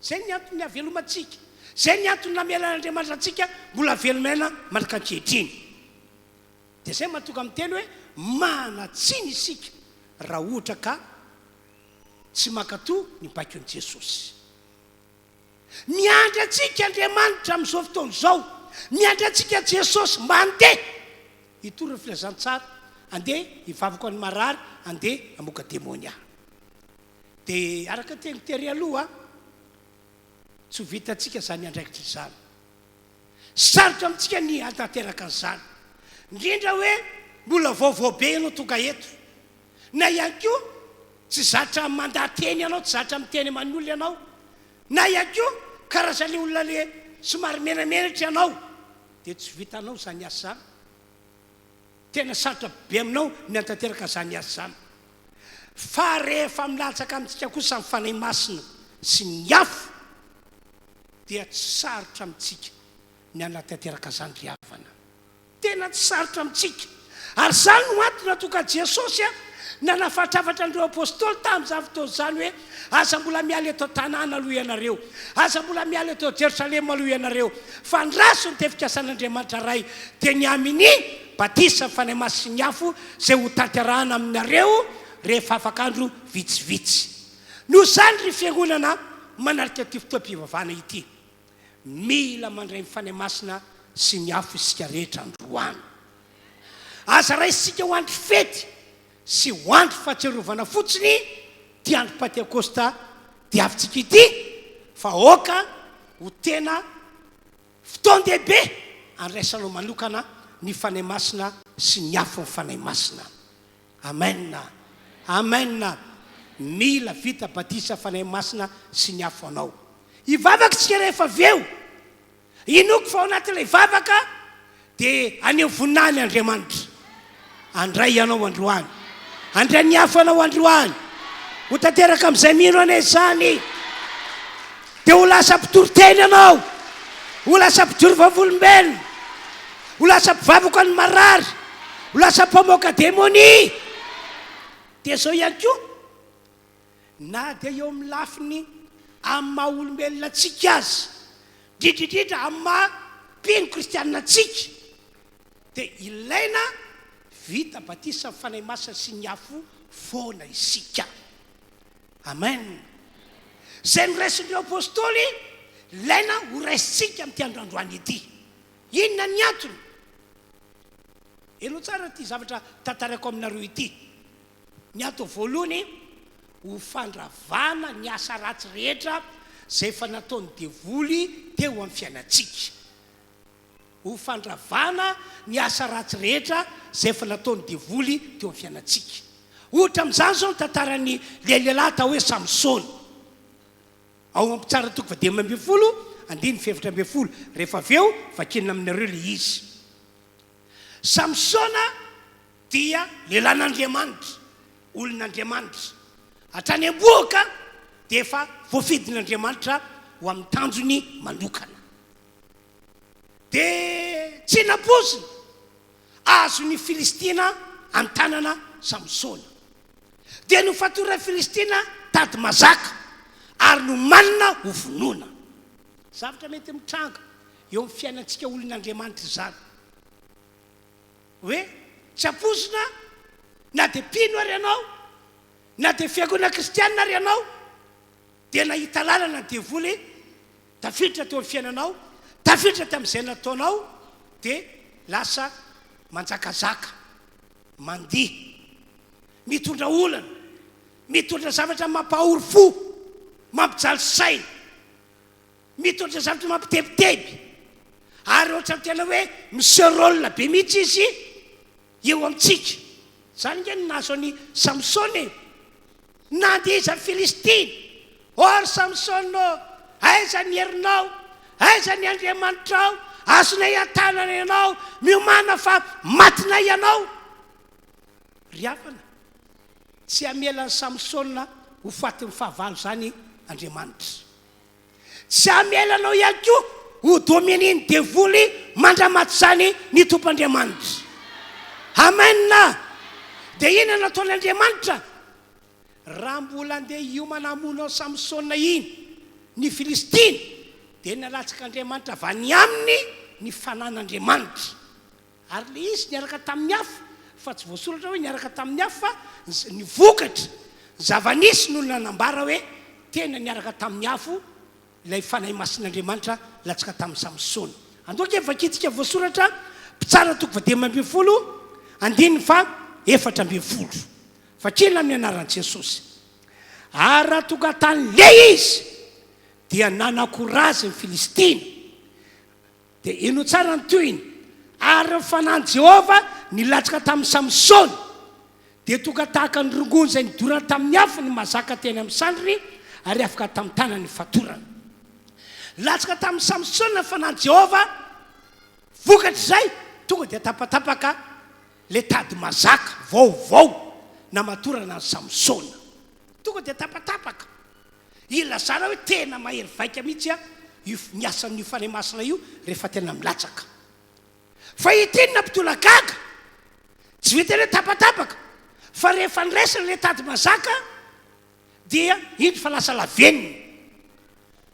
Izay ny antony havelomantsika, izay ny antony namelan'Andriamanitra antsika mbola velon'aina mandrak'ankehitriny. Dia izay mahatonga miteny hoe manan-tsiny isika raha ohatra ka tsy mankatò ny baikon'i Jesosy. Miandry antsika Andriamanitra amin'izao fotoana izao. Miandry antsika Jesosy mba handeha hitory ny filazantsara, handeha hivavaka ho an'ny marary, handeha hamoaka demonia. Dia araka ny teniko tery aloha, tsy ho vitantsika izany andraikitra izany. Sarotra amintsika ny hahatanteraka an'izany. Indrindra hoe mbola vaovao be ianao tonga eto. Na ihany koa tsy zatra mandaha-teny ianao, tsy zatra miteny aman'olona ianao, na ihany koa karazan'ilay olona le somary menamenatra ianao, dia tsy vitanao izany asa izany. Tena sarotra be aminao ny hanatanteraka izany asa izany. Fa rehefa milatsaka amintsika kosa ny Fanahy Masina sy ny afo, dia tsy sarotra amintsika ny hanatanteraka izany ry havana. Tena tsy sarotra amintsika. Ary izany no antony nahatonga an'i Jesosy nanafatrafatra an'ireo apostoly tamin'izany fotoana izany hoe, Aza mbola miala eto an-tanàna aloha ianareo, aza mbola miala eto Jerosalema aloha ianareo, fa andraso ny tefikasan'Andriamanitra Ray, dia ny amin'ny batisan'ny Fanahy Masina sy ny afo izay hotanterahana aminareo rehefa afaka andro vitsivitsy. Noho izany, ry fiangonana manaraka ity fotoam-pivavahana ity, Mila mandray ny Fanahy Masina sy ny afo isika rehetra androany. Aza raisintsika ho andro fety sy ho andro fahatsiarovana fotsiny ity andro Pantekosta diavintsika ity fa aoka ho tena fotoan-dehibe andraisanao manokana ny Fanahy Masina sy ny afon'ny Fanahy Masina. Amen Amen Mila vita batisa Fanahy Masina sy ny afo anao. Hivavaka isika rehefa avy eo. Inoako fa ao anatin'ilay vavaka dia haneho voninahiny Andriamanitra. Handray ianao androany. Handray ny afo anao androany. Ho tanteraka amin'izay mino anie izany. Dia ho lasa mpitory teny ianao. Ho lasa mpijoro vavolombelona. Ho lasa mpivavaka ny marary. Ho lasa mpamoaka demonia. Dia izao ihany koa, na dia eo amin'ny lafiny amin'ny maha olombelona antsika aza, indrindra indrindra amin'ny maha mpino kristianina antsika, dia ilaina vita batisa amin'ny Fanahy Masina sy ny afo foana isika. Amen. Izay noraisin'ireo apostoly, ilaina horaisintsika amin'ity andro androany ity. Inona ny antony? Henoy tsara ity zavatra tantaraiko aminareo ity. Ny antony voalohany, ho fandravana ny asa ratsy rehetra izay efa nataon'ny devoly teo amin'ny fiainantsika. Ho fandravana ny asa ratsy rehetra izay efa nataon'ny devoly teo amin'ny fiainantsika. Ohatra amin'izany izao ny tantaran'ny lehilahy atao hoe Samsona. Ao amin'ny Mpitsara toko fahadimy ambinifolo, andininy fahefatra ambinifolo. Rehefa avy eo, vakiana aminareo ilay izy. Samsona dia lehilahin'Andriamanitra, olon'Andriamanitra. Hatrany am-bohoka dia efa voafidin'Andriamanitra ho amin'ny tanjony manokana. Dia tsy nampoizina, azon'ny Filistina an-tanana Samsona. Dia nofatoran'ny Filistina tady mazaka ary nomanina ho vonoina. Zavatra mety mitranga eo amin'ny fiainantsika olon'Andriamanitra izany. Hoe tsy ampoizina na dia mpino ary ianao, na dia fiangonana kristianina ary ianao, dia nahita lalana ny devoly tafiditra teo amin'ny fiainanao, tafiditra tamin'izay nataonao, dia lasa manjakazaka, mandihy, mitondra olana, mitondra zavatra mampahory fo, mampijaly saina. Mitondra zavatra mampitebiteby ary ohatran'ny tena hoe mi-se rôle be mihitsy izy eo amintsika. Izany ange no nahazo an'i Samsona e! Nandihizan'ny Filistina. Ô ry Samsona ô, aiza ny herinao? Aiza ny Andriamanitrao? Azonay an-tanana ianao, miomàna fa matinay ianao. Ry havana, tsy hamela an'i Samsona ho fatin'ny fahavalo izany Andriamanitra. Tsy hamela anao ihany koa ho dominer-n'ny devoly mandra-maty izany ny Tompo Andriamanitra. Amen! Dia inona no nataon'Andriamanitra? Raha mbola andeha hiomana hamono an'i Samsona iny ny Filistina, dia nalatsak'Andriamanitra avy any aminy ny fanan'Andriamanitra. Ary ilay izy niaraka tamin'ny afo, fa tsy voasoratra hoe niaraka tamin'ny afo fa ny vokatra, ny zava-nisy no nanambara hoe tena niaraka tamin'ny afo ilay Fanahy Masin'Andriamanitra latsaka tamin'i Samsona. Andao ange vakintsika voasoratra Mpitsara toko fahadimy ambin'ny folo andininy faha 14. Vakina amin'ny anaran'i Jesosy. Ary raha tonga tany Lehy izy, dia nanakora azy ny Filistina. Dia henoy tsara ny tohiny, Ary ny fanahin'i Jehovah nilatsaka tamin'i Samsona, dia tonga tahaka ny rongony izay nidorana tamin'ny afo ny mazaka teny amin'ny sandriny, ary afaka tamin'ny tanany ny fatorana. Nilatsaka tamin'i Samsona ny fanahin'i Jehovah, vokatr'izay, tonga dia tapatapaka ilay tady mazaka vaovao namatorana an'i Samsona. Tonga dia tapatapaka. Ilazana hoe tena mahery vaika mihitsy io ny asan'io Fanahy Masina io rehefa tena milatsaka. Fa ity no nampitolagaga, tsy vitan'ny hoe tapatapaka, fa rehefa niraisana ilay tady mazaka dia indro fa lasa lavenona.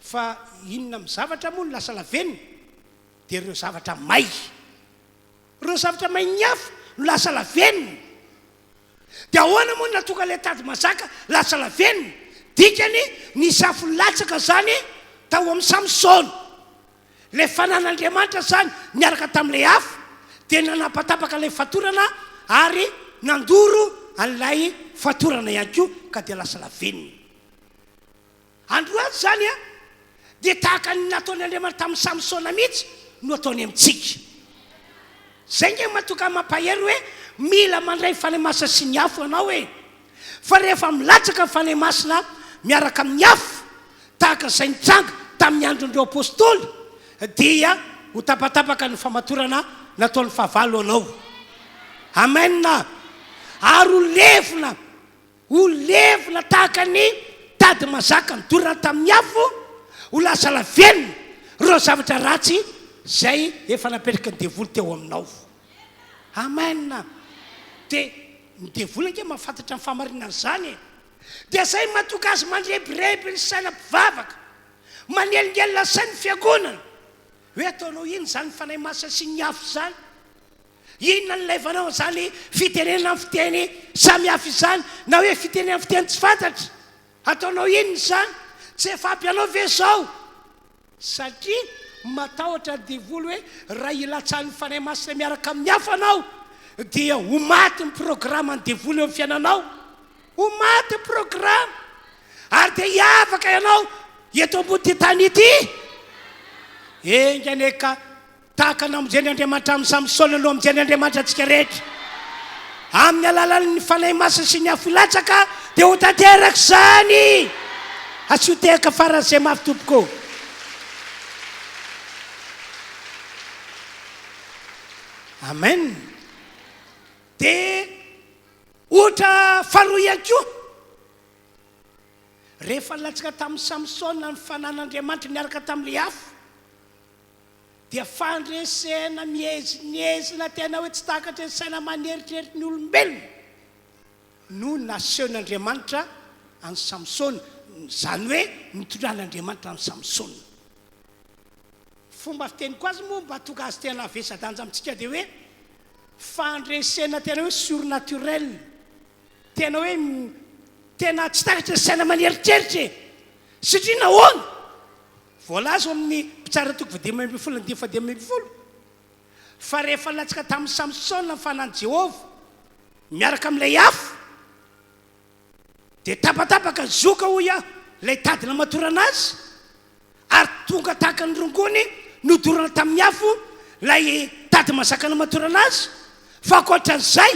Fa inona amin'ny zavatra moa no lasa lavenona? Dia ireo zavatra may. Ireo zavatra main'ny afo no lasa lavenona. Dia ahoana moa no nahatonga ilay tady mazaka lasa lavenona? Dikany, nisy afo nilatsaka izany tao amin'i Samsona. Ilay fanan'Andriamanitra izany niaraka tamin'ilay afo dia nanapatapaka ilay fatorana ary nandoro an'ilay fatorana ihany koa ka dia lasa lavenona. Androany izany dia tahaka ny nataon'Andriamanitra tamin'i Samsona mihitsy no ataony amintsika. Izay ange mahatonga ahy mampahery hoe mila mandray ny Fanahy Masina sy ny afo ianao e! Fa rehefa milatsaka ny Fanahy Masina miaraka amin'ny afo, tahaka izay nitranga tamin'ny andron'ireo Apostoly, dia ho tapatapaka ny famatorana nataon'ny fahavalo anao. Amen! Ary ho levona Ho levona tahaka ny tady mazaka nodorana tamin'ny afo, ho lasa lavenona ireo zavatra ratsy izay efa napetraky ny devoly teo aminao. Amen. Dia ny devoly ange mahafantatra ny fahamarinan'izany e. Dia izay mahatonga azy mandrebireby ny saina mpivavaka, manelingelina ny sain'ny fiangonana. Hoe ataonao inona izany Fanahy Masina sy ny afo izany? Inona no ilaivanao an'izany fitenenana amin'ny fiteny samy hafa izany, na hoe fitenena amin'ny fiteny tsy fantatra? Ataonao inona izany? Tsy efa ampy anao ve izao? Satria matahotra ny devoly hoe raha ilatsahan'ny Fanahy Masina miaraka amin'ny hafa anao, dia ho maty ny programan'ny devoly eo amin'ny fiainanao. Ho maty ny programa. Ary dia hiavaka ianao eto ambon'ity tany ity. Enga anie ka Tahaka ny namonjen' Andriamanitra amin'i Samsona no hamonjen' Andriamanitra antsika rehetra. Amin'ny alalan'ny Fanahy Masina sy ny afo hilatsaka dia ho tanteraka izany. Asio tehaka faran'izay mafy tompoko. Amen. Dia ohatra faharoa ihany koa. Rehefa nilatsaka tamin'i Samsona ny fanan'Andriamanitra niaraka tamin'ilay afo, dia fandresena miezinezina tena hoe tsy takatry ny saina aman'eritreritry ny olombelona no nasehon'Andriamanitra an'i Samsona, izany hoe nitondran'Andriamanitra an'i Samsona. Fomba fiteniko azy moa mba tonga azy tena havesa-danja amintsika dia hoe. Fandresena tena hoe surnaturel, tena hoe tena tsy takatry ny saina aman'eritreritra e! Satria nahoana? Voalaza ao amin'ny Mpitsara toko fahadimy ambin'ny folo andininy fahadimy ambin'ny folo fa rehefa latsaka tamin'i Samsona ny fanahin'i Jehovah miaraka amin'ilay afo, dia tapatapaka ny zoka, hoy aho, ilay tady namatorana azy, ary tonga tahaka ny rongony nodorana tamin'ny afo ilay tady mazaka namatorana azy. Fa ankoatra an'izay,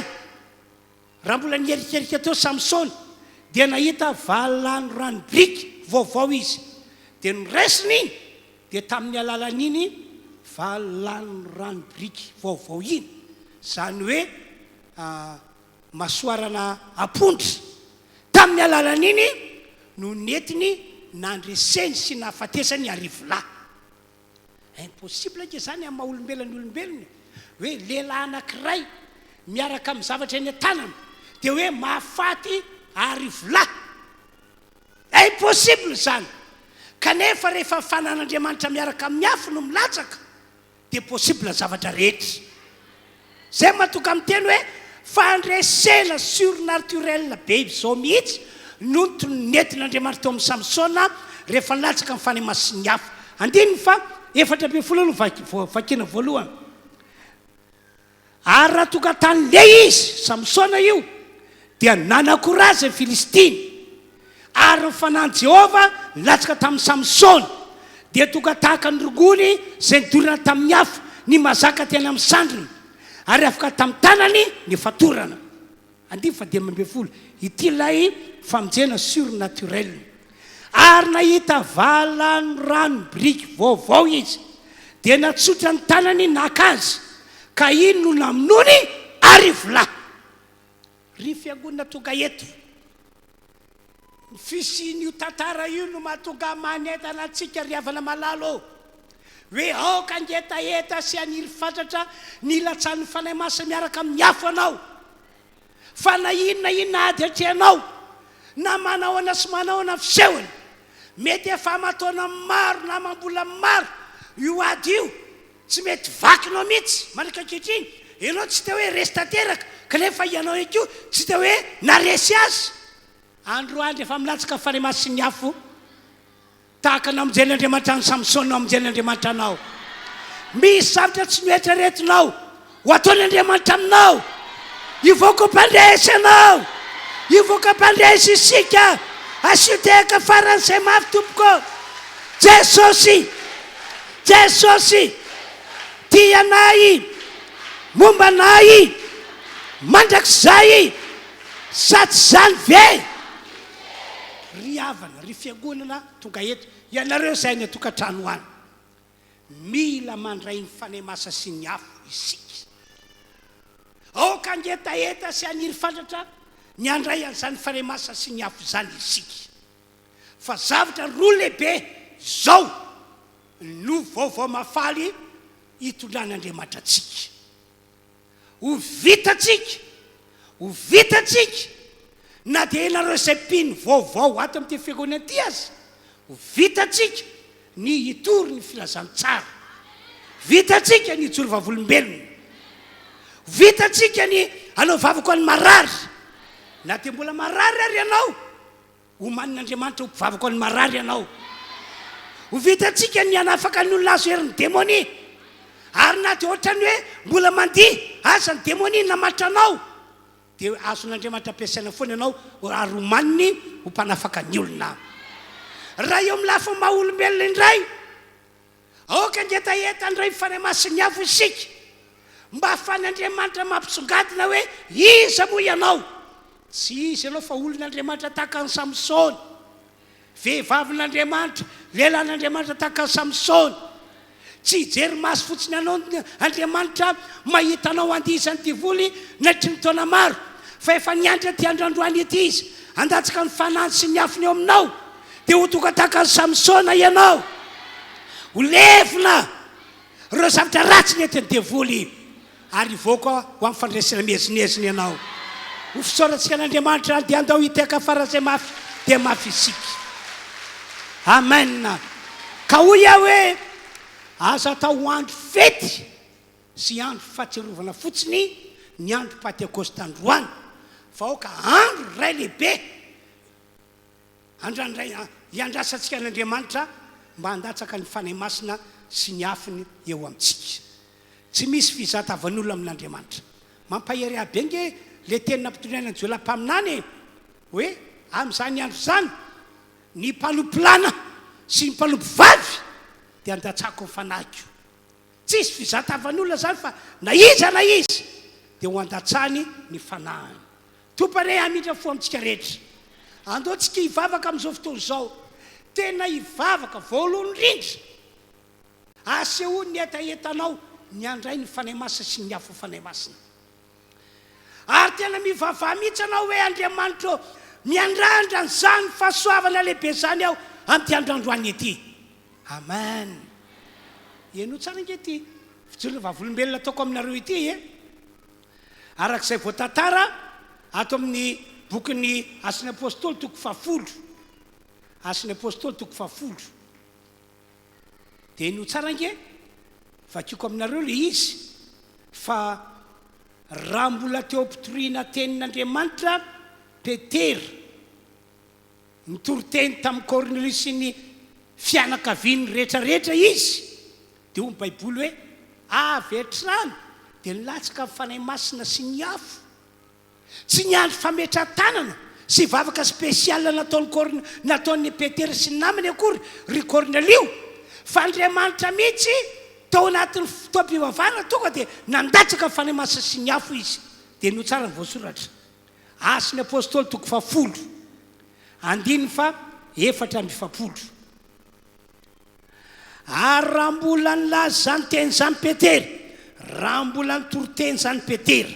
raha mbola niherikerika teo Samsona, dia nahita valanorano biriky vaovao izy, dia noraisiny iny, dia tamin'ny alalan'iny valanorano biriky vaovao iny, izany hoe masoarana ampondra, tamin'ny alalan'iny no nentiny nandreseny sy nahafatesany arivolahy. Impossible ange izany amin'ny maha olombelona ny olombelona e! Hoe lehilahy anankiray miaraka amin'ny zavatra eny an-tanana dia hoe mahafaty arivolahy. Impossible izany! Kanefa rehefa ny fanan'Andriamanitra miaraka amin'ny afo no milatsaka dia possible ny zavatra rehetra. Zay mahatonga miteny hoe fandresena surnaturel be izao mihitsy no nentin'Andriamanitra teo amin'i Samsona rehefa latsaka ny Fanahy Masin'ny afo. Andininy faha 14 aloha vakiana voalohany. Ary raha tonga tany Lehy izy, Samsona io, dia nanakora azy ny Filistina. Ary ny fanahin'i Jehovah nilatsaka tamin'i Samsona, dia tonga tahaka ny rongony izay nidorana tamin'ny afo ny mazaka teny amin'ny sandriny, ary afaka tamin'ny tanany ny fatorana. Andininy fahadimy ambin'ny folo, Ity ilay famonjena surnaturel. Ary nahita valanorano biriky vaovao izy, dia natsotra ny tanany naka azy, ka iny no namonoany arivolahy. Ry fiangonana tonga eto, ny fisian'io tantara io no mahatonga manentana antsika ry havana malala ô, hoe aoka hangetaheta sy haniry fatratra ny hilatsahan'ny Fanahy Masina miaraka amin'ny afo anao. Fa na inona na inona ady atrehanao, na manahoana sy manahoana ny fisehony, mety efa aman-taona maro na amam-bolana maro io ady io, tsy mety vakinao mihitsy mandraka ankehitriny. Ianao tsy te hoe resy tanteraka, kanefa ianao ihany koa tsy te hoe naresy azy. Androany rehefa milatsaka ny Fanahy Masin'ny afo, Tahaka ny namonjen'Andriamanitra an'i Samsona no hamonjen'Andriamanitra anao. Misy zavatra tsy noeritreretinao ho ataon'Andriamanitra aminao. Hivoaka ho mpandresy ianao. Hivoaka mpandresy isika. Asio tehaka faran'izay mafy tompoko. Jesosy! Jesosy! Tia anay, momba anay mandrakizay. Sa tsy izany ve? Ry havana, ry fiangonana tonga eto, ianareo izay any an-tokantrano any, mila mandray ny Fanahy Masina sy ny afo isika. Aoka hangetaheta sy haniry fatratra ny handray an'izany Fanahy Masina sy ny afo izany isika. Fa zavatra roa lehibe izao no vaovao mahafaly itondran'Andriamanitra antsika. Ho vitantsika! Ho vitantsika! Na dia ianareo izay mpino vaovao ato amin'ity fiangonana ity aza, ho vitantsika ny hitory ny filazantsara. Vitantsika ny hijoro vavolombelona. Ho vitantsika ny hanao vavaka ho an'ny marary. Na dia mbola marary ary ianao, Omanin'Andriamanitra ho mpivavaka ho an'ny marary ianao. Ho vitantsika ny hanafaka ny olona azo herin'ny demonia. Ary na dia ohatran'ny hoe mbola mandihy aza ny demonia namatra anao, dia azon'Andriamanitra ampiasaina foana ianao ary omaniny ho mpanafaka ny olona. Raha eo amin'ny lafiny maha olombelona indray, Aoka hangetaheta handray ny Fanahy Masin'ny afo isika, mba hahafahan'Andriamanitra mampisongadina hoe iza moa ianao. Tsy iza ianao fa olon'Andriamanitra tahaka an'i Samsona, vehivavin'Andriamanitra, lehilahin'Andriamanitra tahaka an'i Samsona. Tsy hijery maso fotsiny anao Andriamanitra mahita anao andihizan'ny devoly nandritry ny taona maro, fa efa niandry an'ity andro androany ity Izy handatsaka ny Fanahiny sy ny afony eo aminao. Dia ho tonga tahaka an'i Samsona ianao. Ho levona ireo zavatra ratsy nentin'ny devoly, ary hivoaka ho amin'ny fandresena miezinezina ianao. Ho fisaorantsika an'Andriamanitra, dia andao hitehaka faran'izay mafy dia mafy isika. Amen. Ka hoy aho hoe, aza atao ho andro fety sy andro fahatsiarovana fotsiny. ny andro Pantekosta androany, fa aoka andro iray lehibe andrandray hiandrasantsika an'Andriamanitra mba handatsaka ny Fanahy Masina sy ny afony eo amintsika. Tsy misy fizahatavan'olona amin'Andriamanitra. Mampahery ahy be ange le teny nampitondraina an'i Joela mpaminany e! Hoe amin'izany andro izany, ny mpanompolana sy ny mpanompovavy dia handatsako ny fanahiko. Tsisy fizahatavan'olona izany fa na iza na iza dia ho andatsany ny fanahiny. Tompo anie hamindra fo amintsika rehetra. Andao tsika hivavaka amin'izao fotoana izao. Tena hivavaka voalohany indrindra. Asehoy ny hetahetanao ny handray ny Fanahy Masina sy ny afon'ny Fanahy Masina. Ary tena mivavaha mihitsy ianao hoe, Andriamanitra ô, miandrandra an'izany fahasoavana lehibe izany aho amin'ity andro androany ity. Amen. Henoy tsara ange ity fijoroana vavolombelona ataoko aminareo ity e. Araka izay voatantara ato amin'ny bokin'ny Asan'ny Apostoly toko fahafolo. Asan'ny Apostoly toko fahafolo. Dia henoy tsara ange, vakiko aminareo ilay izy, fa raha mbola teo am-pitoriana tenin'Andriamanitra Petera, nitory teny tamin'i Kornelio sy ny fianakaviany rehetrarehetra izy, dia hoy ny Baiboly hoe, avy hatrany dia nilatsaka ny Fanahy Masina sy ny afo. Tsy niandry fametrahan-tanana sy vavaka spécial nataon'i Korn nataon'i Petera sy ny namany akory ry Kornelio, fa Andriamanitra mihitsy tao anatin'ny fotoam-pivavahana tonga dia nandatsaka ny Fanahy Masina sy ny afo izy. Dia henoy tsara ny voasoratra. Asan'ny Apostoly toko fahafolo, andininy faha 44. Ary raha mbola nilaza izany teny izany Petera, raha mbola nitory teny izany Petera,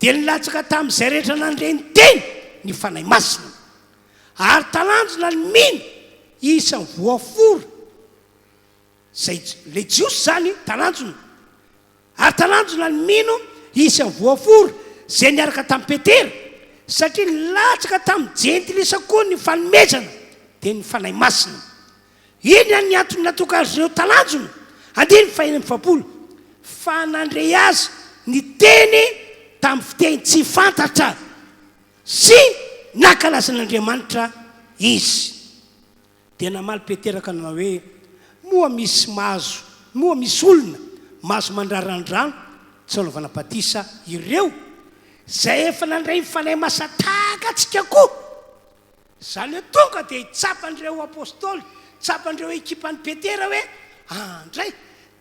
dia nilatsaka tamin'izay rehetra nandre ny teny ny Fanahy Masina. Ary talanjona ny mino isan'ny voafora, izay, ilay Jiosy izany, talanjona. Ary talanjona ny mino isan'ny voafora izay niaraka tamin'i Petera, satria nilatsaka tamin'ny Jentilisa koa ny fanomezana, dia ny Fanahy Masina. Inona ny antony natoka azy ireo talanjona? Andininy faha-46, Fa nandre azy niteny tamin'ny fiteny tsy fantatra sy nankalaza an'Andriamanitra izy. Dia namaly Petera ka nanao hoe, Moa misy mahazo, moa misy olona mahazo mandrara ny rano tsy hanaovana batisa ireo izay efa nandray ny Fanahy Masina tahaka antsika koa? Izany hoe tonga dia tsapan'ireo apostoly, tsapan'ireo ekipan'i Petera hoe, Andray,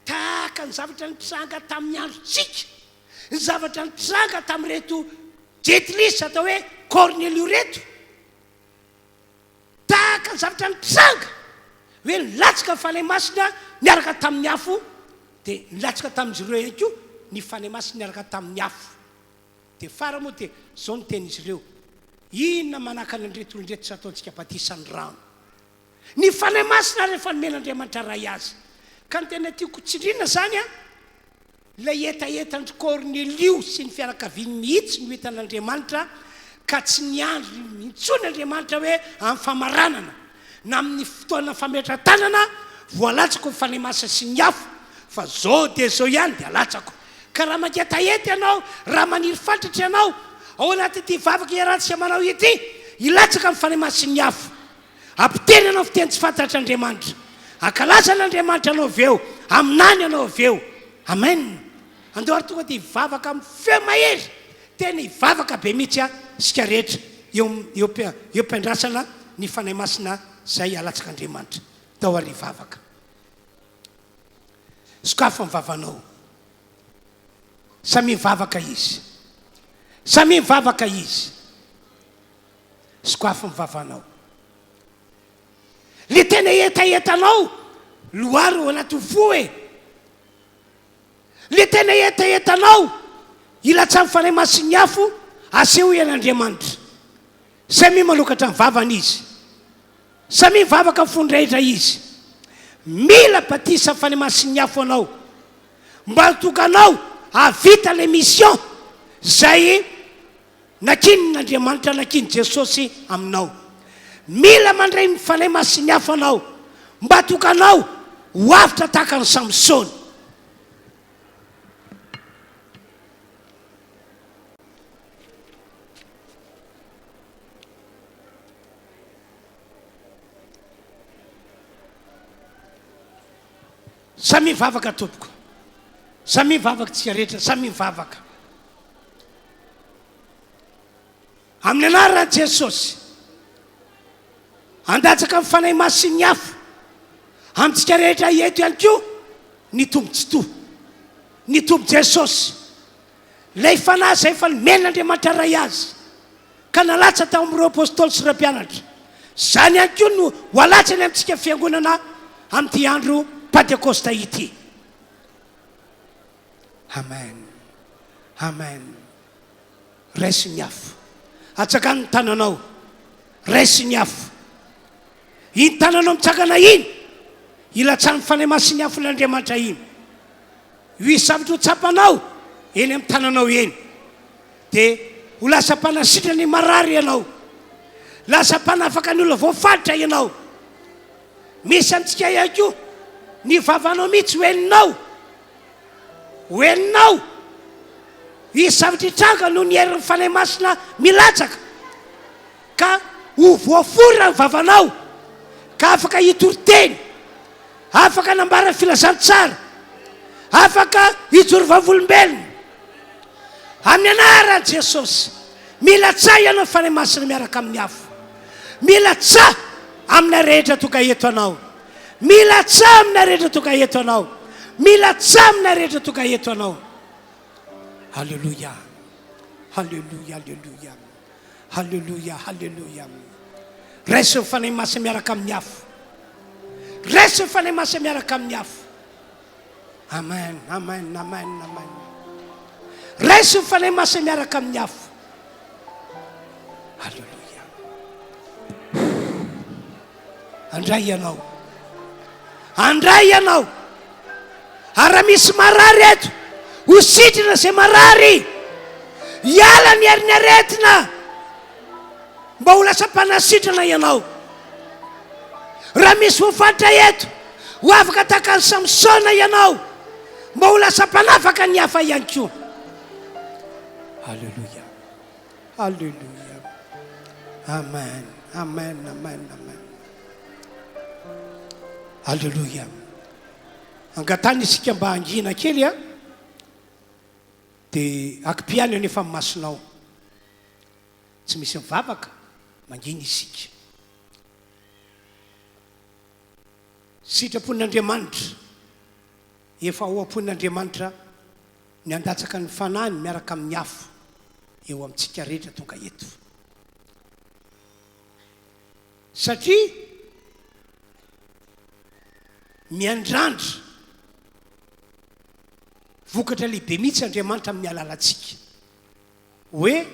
tahaka ny zavatra nitranga tamin'ny androntsika, ny zavatra nitranga tamin'ireto Jentilisa atao hoe Kornelio ireto. Tahaka ny zavatra nitranga hoe nilatsaka ny Fanahy Masina niaraka tamin'ny afo, dia nilatsaka tamin'izy ireo ihany koa ny Fanahy Masina niaraka tamin'ny afo. Dia farany moa dia izao no tenin'izy ireo, Inona manakana an'ireto olona ireto tsy hataontsika batisa ny rano? Ny Fanahy Masina ary efa nomen'Andriamanitra Ray azy. Ka ny tena tiako tsindriana izany an, Ilay hetahetan-dry Kornelio sy ny fianakaviany mihitsy no hitan'Andriamanitra, ka tsy niandry intsony Andriamanitra hoe amin'ny famaranana, na amin'ny fotoana fametra-tanana, vao alatsako ny Fanahy Masina sy ny afo, fa zao dia zao ihany dia alatsako. Ka raha mangetaheta ianao, raha maniry fatratra ianao, ao anatin'ity vavaka iarahantsika manao ity, hilatsaka ny Fanahy Masina sy ny afo. Hampiteny anao fiteny tsy fantatr' Andriamanitra. Hankalaza an' Andriamanitra anao avy eo. Haminany anao avy eo. Amen. Andao ary tonga dia hivavaka amin'ny feo mahery. Tena hivavaka be mihitsy isika rehetra eo eo eo am-piandrasana ny Fanahy Masina izay halatsak'Andriamanitra. Ndao ary hivavaka. Sokafy ny vavanao. Samia mivavaka izy. Samia mivavaka izy. Sokafy ny vavanao. Le tena hetahetanao loary ao anatin'ny fo e. Le tena hetahetanao ilatsahan'ny Fanahy Masin'ny afo asehoy an'Andriamanitra. Samia manokatra ny vavany izy. Samia mivavaka amin'ny fony rehetra izy. Mila batisa Fanahy Masin'ny afo anao mba ho tonga anao hahavita le mission zay Nakinin'Andriamanitra nakinin'i Jesosy aminao. Mila mandray ny Fanahy Masin'ny hafa anao mba hahatonga anao ho avotra tahaka an'i Samsona. Samia mivavaka tompoko. Samia mivavaka tsika rehetra, samia mivavaka. Amin'ny anaran'i Jesosy. Handatsaka ny Fanahy Masin'ny afo amintsika rehetra eto ihany koa ny Tompo Tsitoha, ny Tompo Jesosy, ilay Fanahy izay efa nomen'Andriamanitra Ray Azy ka nalatsa tao amin'ireo Apostoly sy ireo mpianatra. Izany ihany koa no ho alatsany amintsika Fiangonana amin'ity andro Pantekosta ity. Amen. Amen. Raiso ny afo. Atsangano ny tananao. Raiso ny afo. Iny tananao mitsangana iny, ilatsahan'ny Fanahy Masin'ny afon'Andriamanitra iny. Io hisy zavatra ho tsapanao eny amin'ny tananao eny. Dia ho lasa mpanasitrana ny marary ianao. Lasa mpanafaka ny olona voafatotra ianao. Misy amintsika ihany koa ny vavanao mihitsy ho henonao. Ho henonao. Hisy zavatra hitranga noho ny herin'ny Fanahy Masina milatsaka, ka ho voaforona ny vavanao, ka afaka hitory teny, afaka hanambara filazantsara, afaka hijoro vavolombelona. Amin'ny anaran'i Jesosy, milatsaha ianao Fanahy Masina miaraka amin'ny afo. Milatsaha aminay rehetra tonga eto anao. Milatsaha aminay rehetra tonga eto anao. Milatsaha aminay rehetra tonga eto anao. Alléluia. Alléluia, alléluia. Alléluia, alléluia. Raiso ny Fanahy Masina miaraka amin'ny afo. Raiso ny Fanahy Masina miaraka amin'ny afo. Amen, amen, amen, amen. Raiso ny Fanahy Masina miaraka amin'ny afo. Alléluia. Andray ianao. Andray ianao. Ary raha misy marary eto, ho sitrana izay marary. Hiala ny herin'ny aretina. Mba ho lasa mpanasitrana ianao. Raha misy voafaritra eto, ho afaka tahaka an'i Samsona ianao. Mba ho lasa mpanafaka ny hafa ihany koa. Alléluia. Alléluia. Amen. Amen. Amen. Amen. Alléluia. Angatahina isika mba hangina kely a. Dia akipihano anefa ny masonao. Tsy misy mivavaka, mangina isika. Sitrapon'Andriamanitra, efa ao am-pon'Andriamanitra ny handatsaka ny Fanahiny miaraka amin'ny afo eo amintsika rehetra tonga eto. Satria miandrandra vokatra lehibe mihitsy Andriamanitra amin'ny alalantsika. Hoe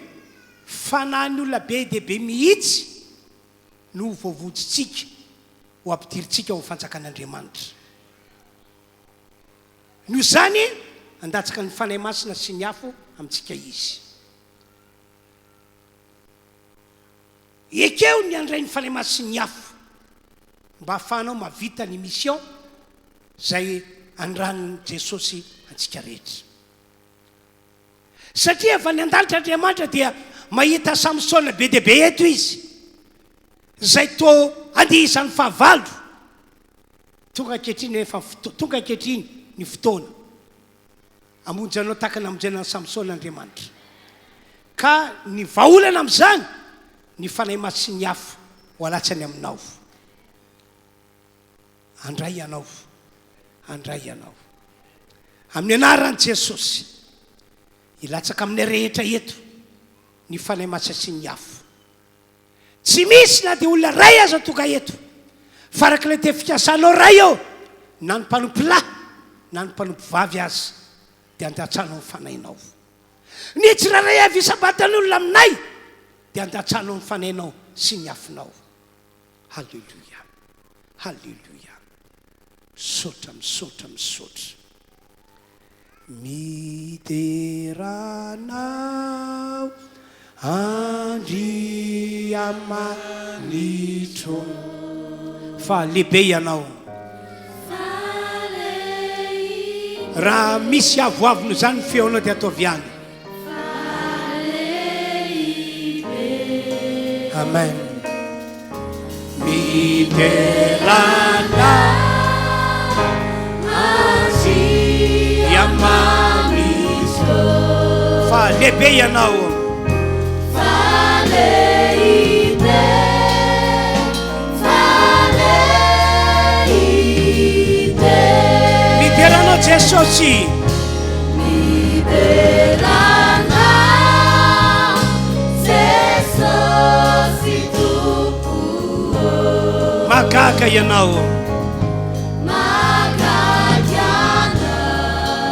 fanahin'ny olona be dia be mihitsy no ho voavonjintsika, ho ampidirintsika ao amin'ny fanjakan'Andriamanitra. Noho izany, handatsaka ny Fanahy Masina sy ny afo amintsika Izy. Ekeo ny handray ny Fanahy Masina sy ny afo mba hahafahanao mahavita ny mission izay anirahan'i Jesosy antsika rehetra. Satria avy any an-danitra Andriamanitra dia mahita Samsona be dia be eto Izy, izay toa andihizan'ny fahavalo. Tonga ankehitriny rehefa tonga ankehitriny ny fotoana hamonjy anao tahaka ny namonjena an'i Samsona Andriamanitra. Ka ny vahaolana amin'izany, ny Fanahy Masin'ny afo ho alatsany aminao. Handray ianao. Handray ianao. Amin'ny anaran'i Jesosy, hilatsaka aminay rehetra eto ny Fanahy Masina sy ny afo. Tsy misy na dia olona iray aza tonga eto, fa araka ilay teny fikasanao Ray ô, na ny mpanompo lahy na ny mpanompo vavy aza, dia andatsanao ny Fanahinao. Ny tsirairay avy isam-batan'olona aminay, dia andatsanao ny Fanahinao sy ny afonao. Haleloia Haleloia Misaotra misaotra misaotra Midera Anao Andriamanitro Fa lehibe Ianao Raha misy avoavo noho izany ny feonao dia ataovy ihany Amen. Midera anao. Lehibe Ianao. Fa lehibe, fa lehibe. Midera Anao Jesosy. Midera Anao Jesosy Tompo ô. Mahagaga Ianao. Mahagaga Anao.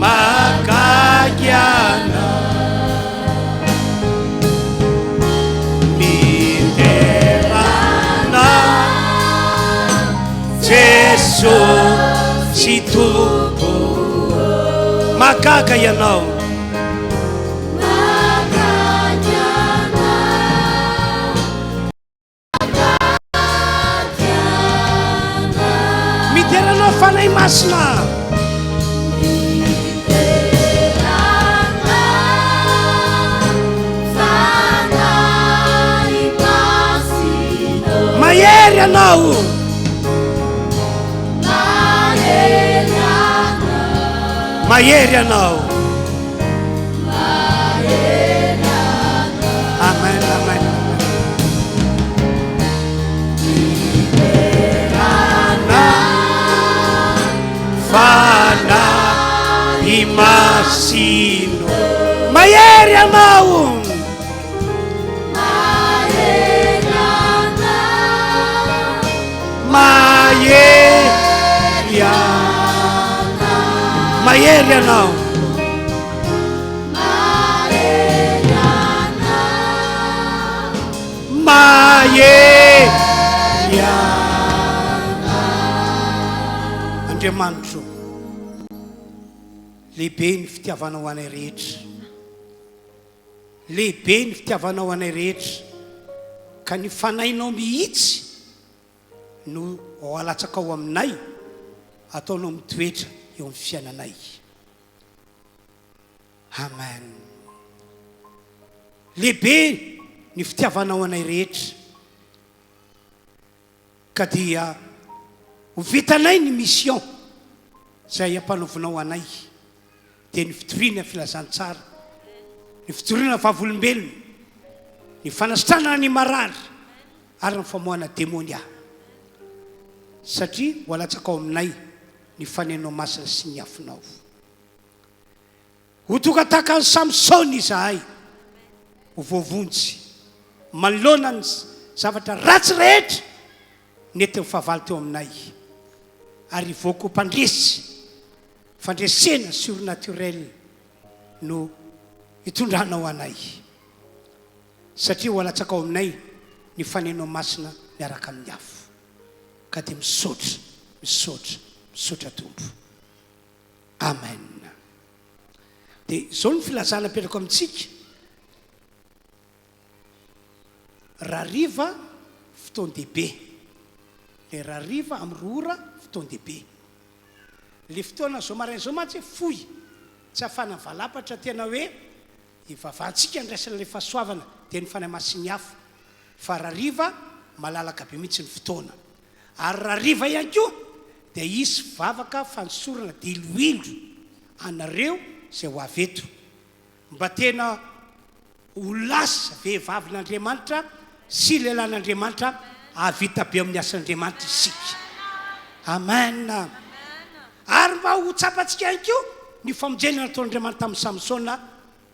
Mahagaga Anao. Midera Anao Jesosy Tompo ô. Mahagaga Ianao. Mahagaga Anao. Midera Anao Fanahy Masina. Midera Anao Fanahy Masina. Mahery Ianao. Mahery Anao. Mahery Ianao. Mahery Anao. Amen, amen, amen. Fanahy Masina. Mahery Ianao. Mahery Anao. Mahery Anao. Mahery Ianao. Mahery Anao. Mahery Anao. Andriamanitro, lehibe ny fitiavanao anay rehetra. Lehibe ny fitiavanao anay rehetra, ka ny Fanahinao mihitsy no ho alatsakao aminay, ataonao mitoetra eo amin'ny fiainanay. Amen. Lehibe ny fitiavanao anay rehetra, ka dia ho vitanay ny mission izay ampanaovinao anay, dia ny fitoriana filazantsara, ny fitoriana vavolombelona, ny fanasitranana ny marary ary ny famoahana demonia. Satria ho alatsakao aminay ny fanenao masina sy ny afonao. Ho tonga tahaka an'i Samsona izahay, ho voavonjy manoloana ny zavatra ratsy rehetra nentin'ny fahavalo teo aminay, ary hivoaka ho mpandresy. Fandresena surnaturel no hitondranao anay, satria ho alatsakao aminay ny fanenao masina miaraka amin'ny afo. Ka dia misaotra, misaotra, misaotra Tompo. Amen. Dia izao ny filazana apetrako amintsika, Rahariva fotoan-dehibe. Ilay rahariva amin'ny roa ora fotoan-dehibe. Ilay fotoana izao maraina izao mantsy fohy, tsy ahafahana mivalapatra tena hoe hivavahantsika handraisana ilay fahasoavana dia ny Fanahy Masin'ny afo. Fa rahariva malalaka be mihitsy ny fotoana. Ary rahariva ihany koa dia hisy vavaka fanosorana diloilo anareo izay ho avy eto. Mba tena ho lasa vehivavin'Andriamanitra sy lehilahin'Andriamanitra hahavita be amin'ny asan'Andriamanitra isika. Amen. Ary mba ho tsapantsika ihany koa ny famonjena nataon'Andriamanitra tamin'i Samsona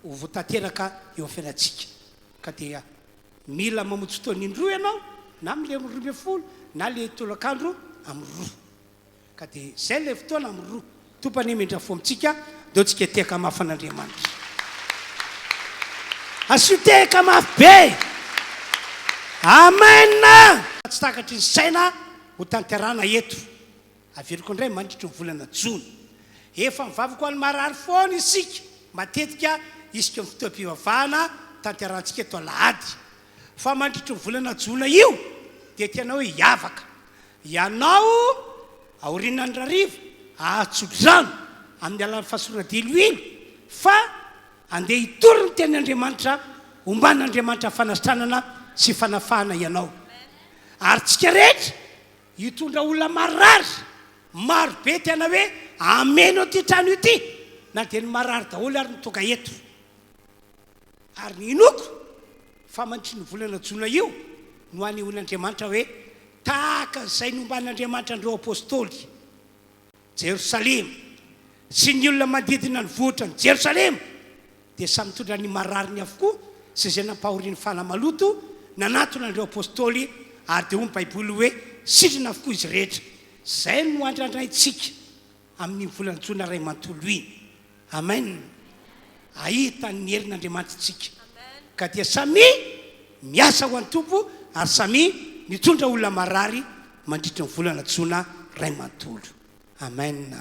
ho voatanteraka eo amin'ny fiainantsika. Ka dia mila mamonjy fotoana indroa ianao, na amin'ilay amin'ny 12 na ilay tolakandro amin'ny roa. Ka dia izay ilay fotoana amin'ny roa. Tompo anie mindra fo amintsika, ndao tsika tehaka mafy an'Andriamanitra. Asio tehaka mafy be! Amen! Tsy takatry ny saina ho tanterahana eto. Averiko indray mandritry ny volana jona. Efa mivavaka ho an'ny marary foana isika matetika isaky ny fotoam-pivavahana tanterahantsika eto alahady. Fa mandritry ny volana jona io dia tena hoe hiavaka. Ianao aorianan'ny rariva hahatso-drano amin'ny alalan'ny fahasorana diloilo fa andeha hitory ny tenin'Andriamanitra homban'Andriamanitra fanasitranana sy fanafahana ianao. Ary tsika rehetra Hitondra olona marary maro be tena hoe hameno ity trano ity. na dia ny marary daholo ary no tonga eto. Ary ny inoako fa mandritry ny volana jona io no hanehoan'Andriamanitra hoe tahaka izay nomban'Andriamanitra an'ireo Apostoly, Jerosalema, sy ny olona manodidina ny vohitra ny Jerosalema, dia samy nitondra ny marariny avokoa sy izay nampahorian'ny fanahy maloto nanatona an'ireo Apostoly, ary dia hoy ny Baiboly hoe sitrana avokoa izy rehetra. Izay no andrandraintsika amin'iny volana jona iray manontolo iny. Amen. Hahita ny herin'Andriamanitra isika. Ka dia samia miasa ho an'ny Tompo ary samia mitondra olona marary mandritra ny volana jona iray manontolo. Amen.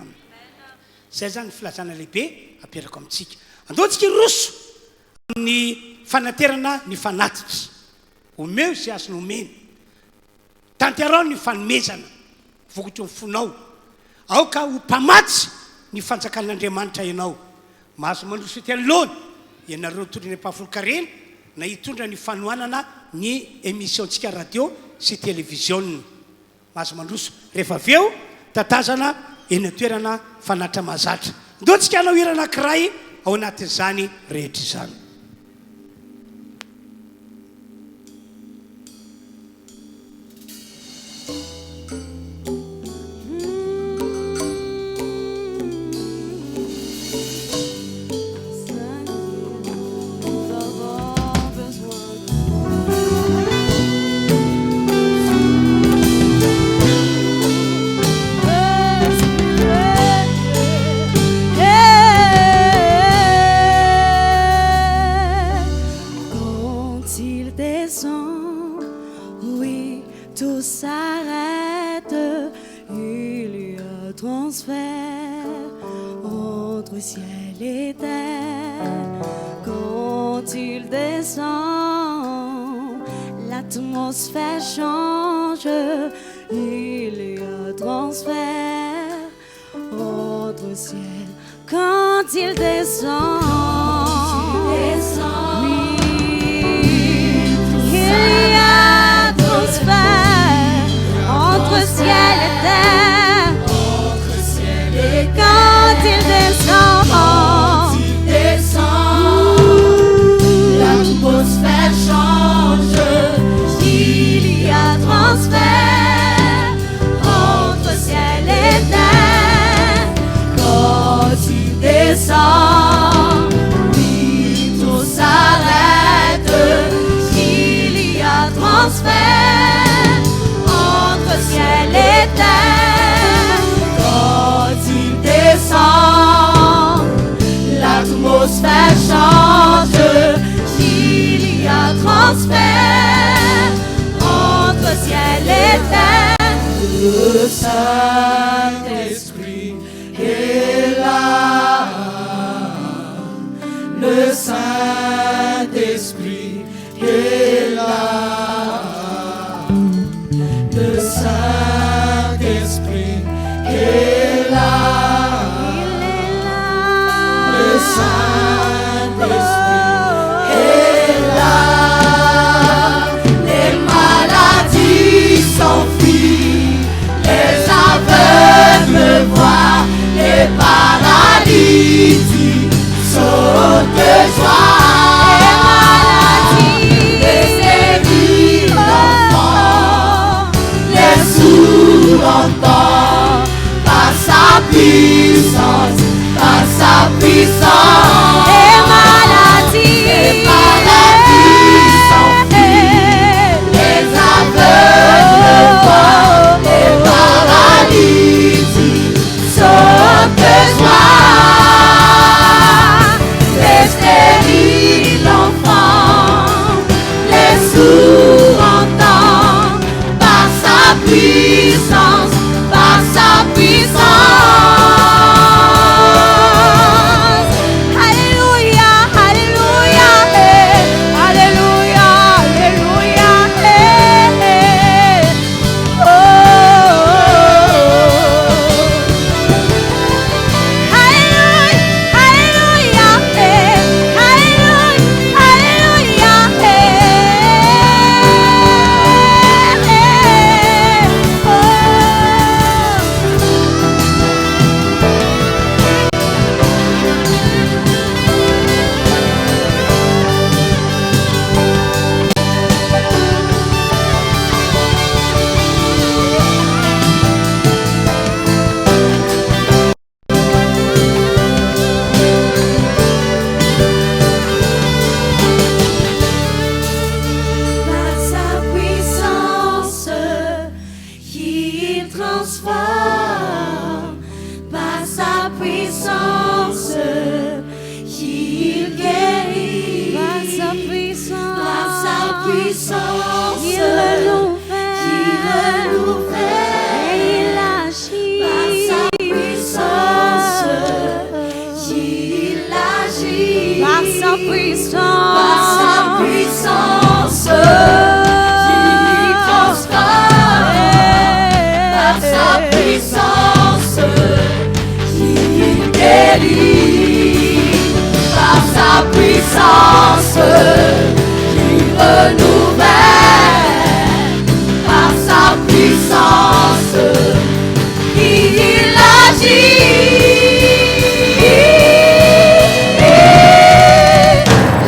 Izay izany ny filazana lehibe aperako amintsika. Andao tsika hiroso amin'ny fanaterana ny fanatitra. Omeo izay azonao omena. Tanteraho ny fanomezana vokatry ny fonao. Aoka ho mpamatsy ny fanjakan'Andriamanitra ianao. Mahazo mandroso ety anoloana ianareo nitondra ny ampahafolon-karena na hitondra ny fanohanana ny émission-ntsika radio sy televiziona. Mahazo mandroso. Rehefa avy eo, tatazana eny an-toerana fanatitra mahazatra. Ndao tsika hanao hira anankiray ao anatin'izany rehetra izany. Quand il descend, oui, tout s'arrête, il y a transfert entre ciel et terre. Quand il descend, l'atmosphère change, il y a transfert entre ciel. Quand il descend, oui, il y a transfert entre ciel et terre. Quand il descend, L'atmosphère change, il y a transfert entre ciel et terre. Quand il descend, oui, tout s'arrête. Il y a transfert entre ciel et terre. Quand il descend, l'atmosphère change. Il y a transfert entre ciel et terre. Le Saint-Esprit est là. Le Saint-Esprit est là. Le Saint-Esprit est là. Il est là. Le Saint-Esprit est là. Les maladies s'enfuient, les aveugles voient, les paralytiques sautent de joie. Les maladies. Les puissance, Il renouvelle. qui renouvelle. Et il agit. Par sa puissance, il agit. Par sa puissance. Par sa puissance, il transforme. Par sa puissance, il guérit. Par sa puissance, il renouvelle. Par sa puissance, il agit.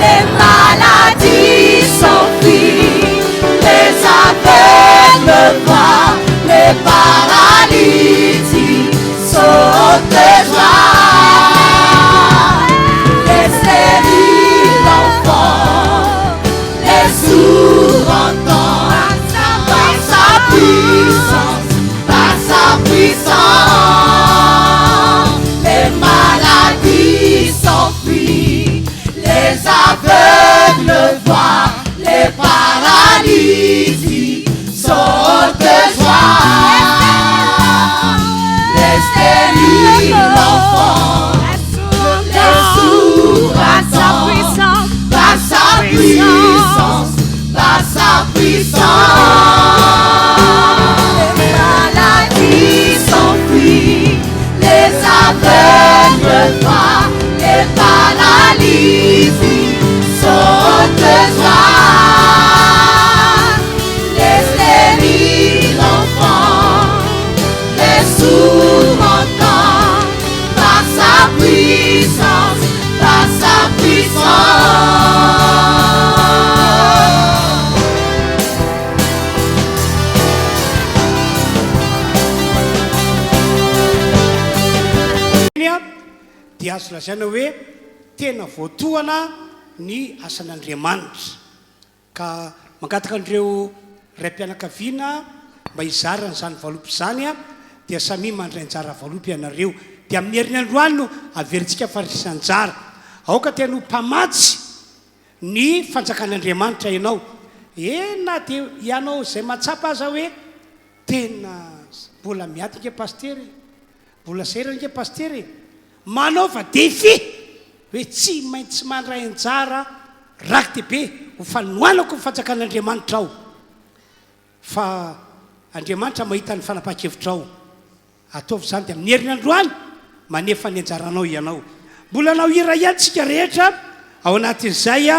Les maladies s'enfuient, les aveugles voient, les paralytiques sautent de joie. Les stériles enfants, les sourds entendent, par sa puissance, par sa puissance, les maladies s'enfuient, les aveugles voient, les paralytiques sautent de joie. Les stériles enfants, les sourds Par sa entendent, puissance. par sa puissance, par sa puissance. Les maladies s'enfuient, les aveugles voient, les paralysies sautent de joie. Les stériles enfants, les sourds entendent, par sa puissance, par sa puissance. Ny dia azo lazaina hoe tena voatohana ny asan'Andriamanitra. Ka mangataka an'ireo raim-pianakaviana mba hizara an'izany valopy izany dia samia mandray anjara valopy ianareo. Dia amin'ny heriny androany no averintsika fandraisana anjara. Aoka tena ho mpamatsy ny fanjakan'Andriamanitra ianao. Eny na dia ianao izay mahatsapa aza hoe tena mbola miady ange pasitera e, mbola sahirana ange pasitera e. Manaova défi hoe tsy maintsy mandray anjara rakitra be ho fanohanako ny fanjakan'Andriamanitra aho. Fa Andriamanitra mahita ny fanapahan-kevitrao. Ataovy izany dia amin'ny heriny androany manefa ny anjaranao ianao. Mbola hanao hira ihany tsika rehetra ao anatin'izay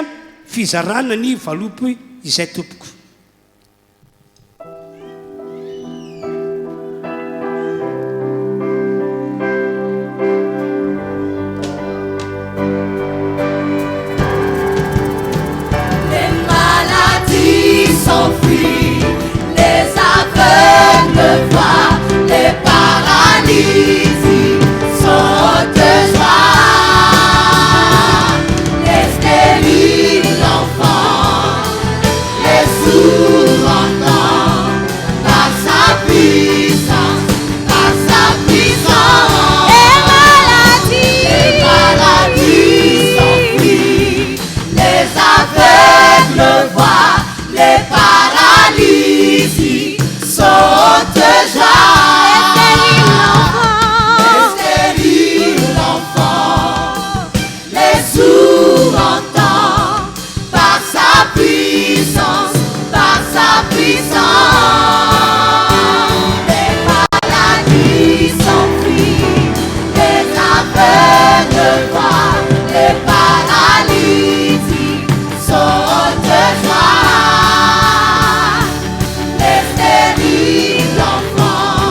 fizarana ny valopy izay tompoko. Les maladies s'enfuient, les aveugles voient, les paralysies sautent de joie. Les stériles enfants, les sourds entendent, par sa puissance, par sa puissance. Les maladies. Les maladies s'enfuient, les aveugles voient, les paralysies sautent de joie. Les stériles enfants, les sourds entendent, par sa puissance, par sa puissance. Les maladies s'enfuient, les aveugles voient, les paralytiques sautent de joie. Les stériles enfants,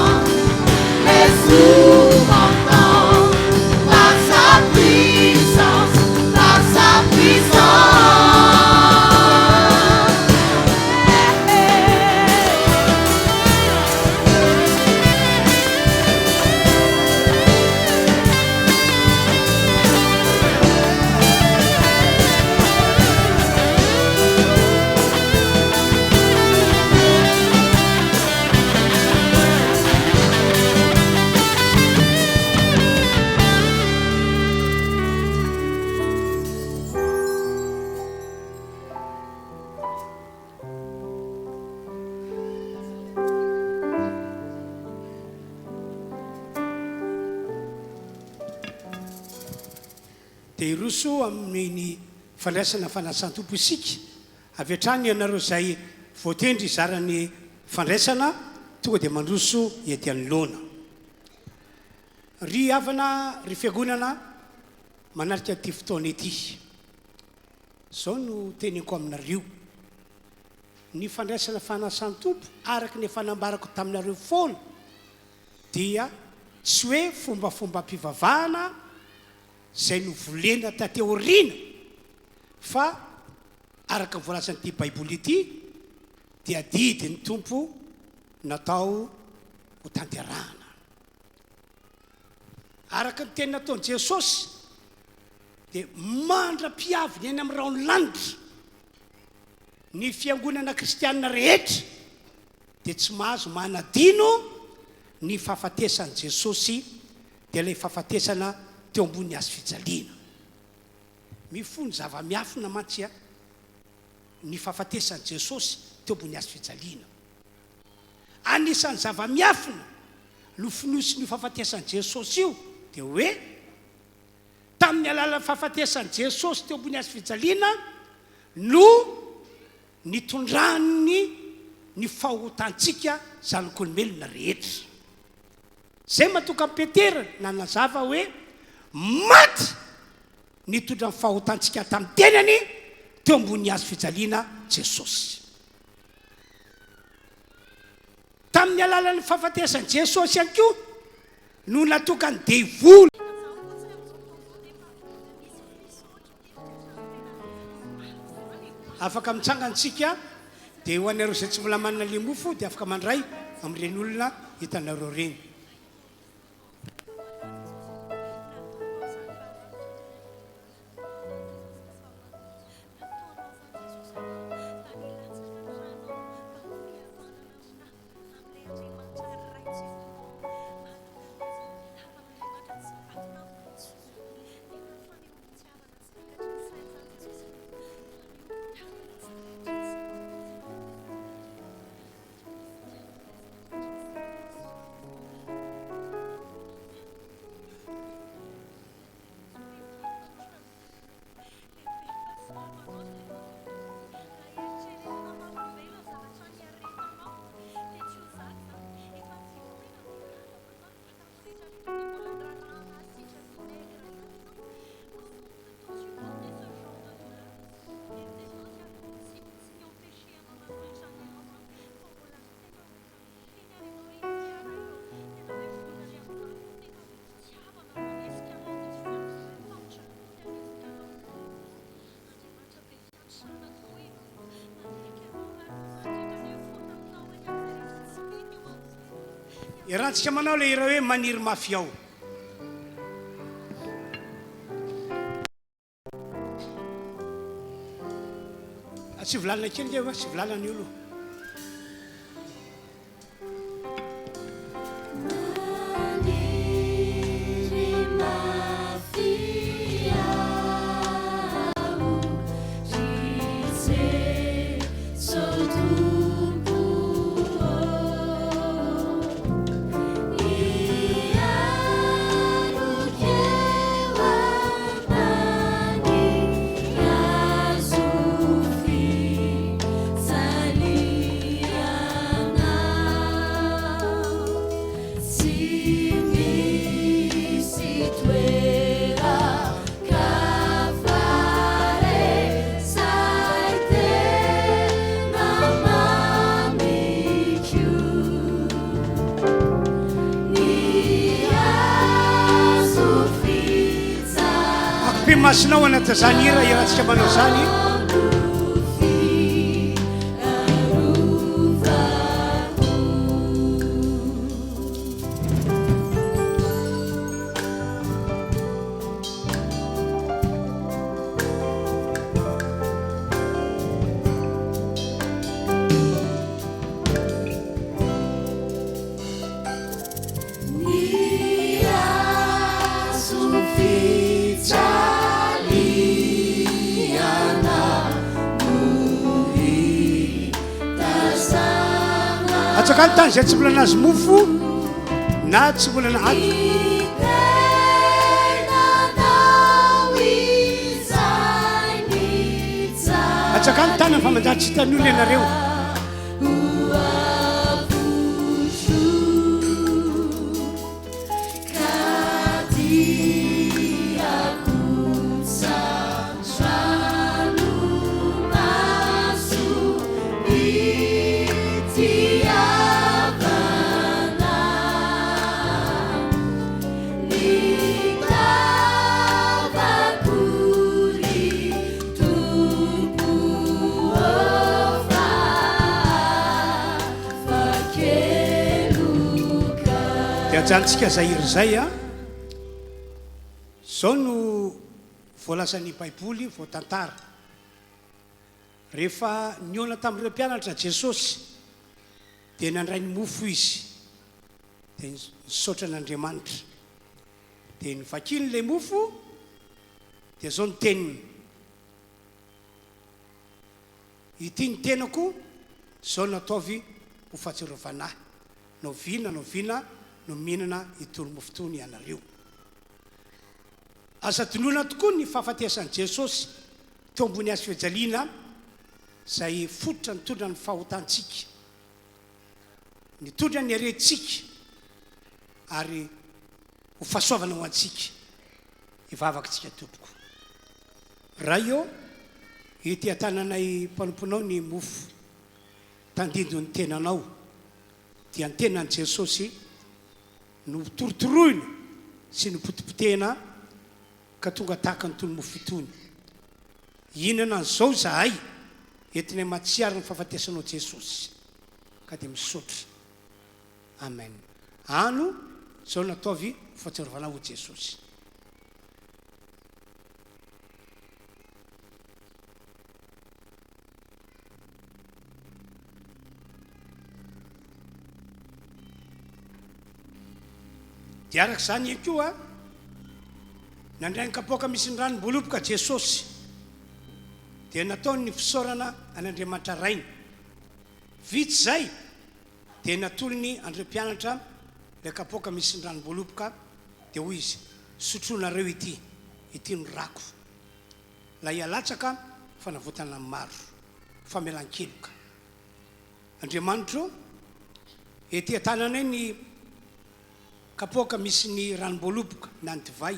Dia hiroso amin'ny fandraisana fanasan-tompo isika. Avy hatrany ianareo izay voatendry hizara ny fandraisana, tonga dia mandroso ety anoloana. Ry havana, ry fiangonana manatrika ity fotoana ity. Izao no teneniko aminareo, ny fandraisana fanasan-tompo araka ny efa nambarako taminareo foana dia tsy hoe fombafombam-pivavahana izay novolena taty aoriana fa araka ny voalazan'ity Baiboly ity dia didin'ny Tompo natao ho tanterahana. Araka ny teny nataon'i Jesosy, dia mandra-pihaviny eny amin'ny rahon'ny lanitra, ny fiangonana kristianina rehetra dia tsy mahazo manadino ny fahafatesan'i Jesosy, dia ilay fahafatesana teo ambonin'ny hazo fijaliana. Mifono zava-miafina mantsy ny fahafatesan'i Jesosy teo ambony hazo fijaliana. Anisan'ny zava-miafina nofonosin'io fahafatesan'i Jesosy io dia hoe, tamin'ny alalan'ny fahafatesan'i Jesosy teo ambony hazo fijaliana no nitondrany ny fahotantsika zanak'olombelona rehetra. Izay mahatonga an'i Petera nanazava hoe maty nitondra ny fahotantsika tamin'ny tenany teo ambony hazo fijaliana Jesosy. Tamin'ny alalan'ny fahafatesan'i Jesosy ihany koa no natokan'ny devoly. Afaka mitsangana isika, dia ho anareo izay tsy mbola manana le mofo dia afaka mandray amin'ireny olona hitanareo ireny. Iarahantsika manao ilay hira hoe Maniry mafy ao. Asivo lalana kely nge, asivo lalana io aloha. Akopimasina ao anatin'izany hira iarahantsika manao izany. Atsaka ny tany izay tsy mbola nahazo mofo na tsy mbola na. Atsakano ny tanana fa manjary tsy hitan'ny olona ianareo. Dia ajanontsika izay hira izay a. Izao no voalazan'ny Baiboly voatantara. Rehefa nihaona tamin'ireo mpianatra Jesosy dia nandray ny mofo Izy dia nisaotra an'Andriamanitra. Dia novakiny ilay mofo dia izao ny teniny, Ity ny tenako, izao no ataovy ho fahatsiarovana ahy. Na oviana na oviana no mihinana itony mofo itony ianareo. Aza adinoina tokoa ny fahafatesan'i Jesosy teo ambony hazo fijaliana izay fototra nitondra ny fahotantsika, nitondra ny harentsika ary ho fahasoavana ho antsika. Hivavaka isika tompoko. Ray ô, ety an-tananay mpanomponao ny mofo tandindon'ny tenanao, dia ny tenan'i Jesosy notorotoroina sy nopotipotehina ka tonga tahaka an'itony mofo itony. Hihinana an'izao izahay, entinay mahatsiaro ny fahafatesanao Jesosy. Ka dia misaotra. Amen. Ano izao nataovy ho fahatsiarovana ahy hoy Jesosy. Dia araka izany ihany koa, nandray ny kapoaka misy ny ranom-boaloboka Jesosy, dia nataony ny fisaorana an'Andriamanitra Rainy. Vita izay, dia natolony an'ireo mpianatra ilay kapoaka misy ny ranom-boaloboka, dia hoy Izy, Sotroinareo ity, ity no rako. Ilay alatsaka fanavotana ny maro, famelan-keloka. Andriamanitro ô, ety an-tananay ny kapoaka misy ny ranom-boaloboka na ny divay.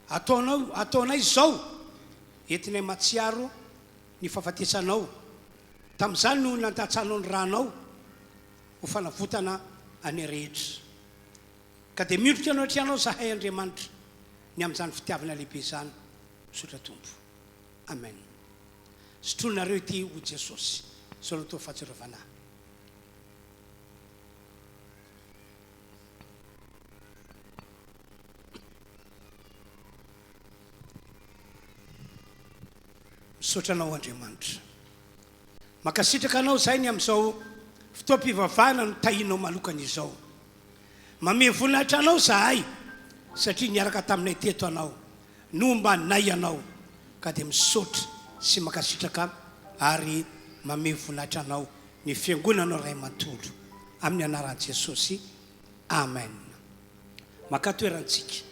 Ataonao, ataonay izao, entinay mahatsiaro ny fahafatesanao. Tamin'izany no nandatsanao ny ranao ho fanavotana anay rehetra. Ka dia miondrika anao hatrany izahay Andriamanitra ny amin'izany fitiavana lehibe izany. Misaotra Tompo. Amen. Sotroinareo ity hoy Jesosy. Izao no atao fahatsiarovana ahy. Misaotra anao Andriamanitra. Mankasitraka anao izahay ny amin'izao fotoam-pivavahana notahianao manokana izao. Mamehy voninahitra anao izahay satria niaraka taminay teto anao. Nomba anay ianao ka dia misaotra sy mankasitraka ary mamehy voninahitra anao ny fiangonanao ray manontolo. Amin'ny anaran'i Jesosy. Amen. Maka toerantsika.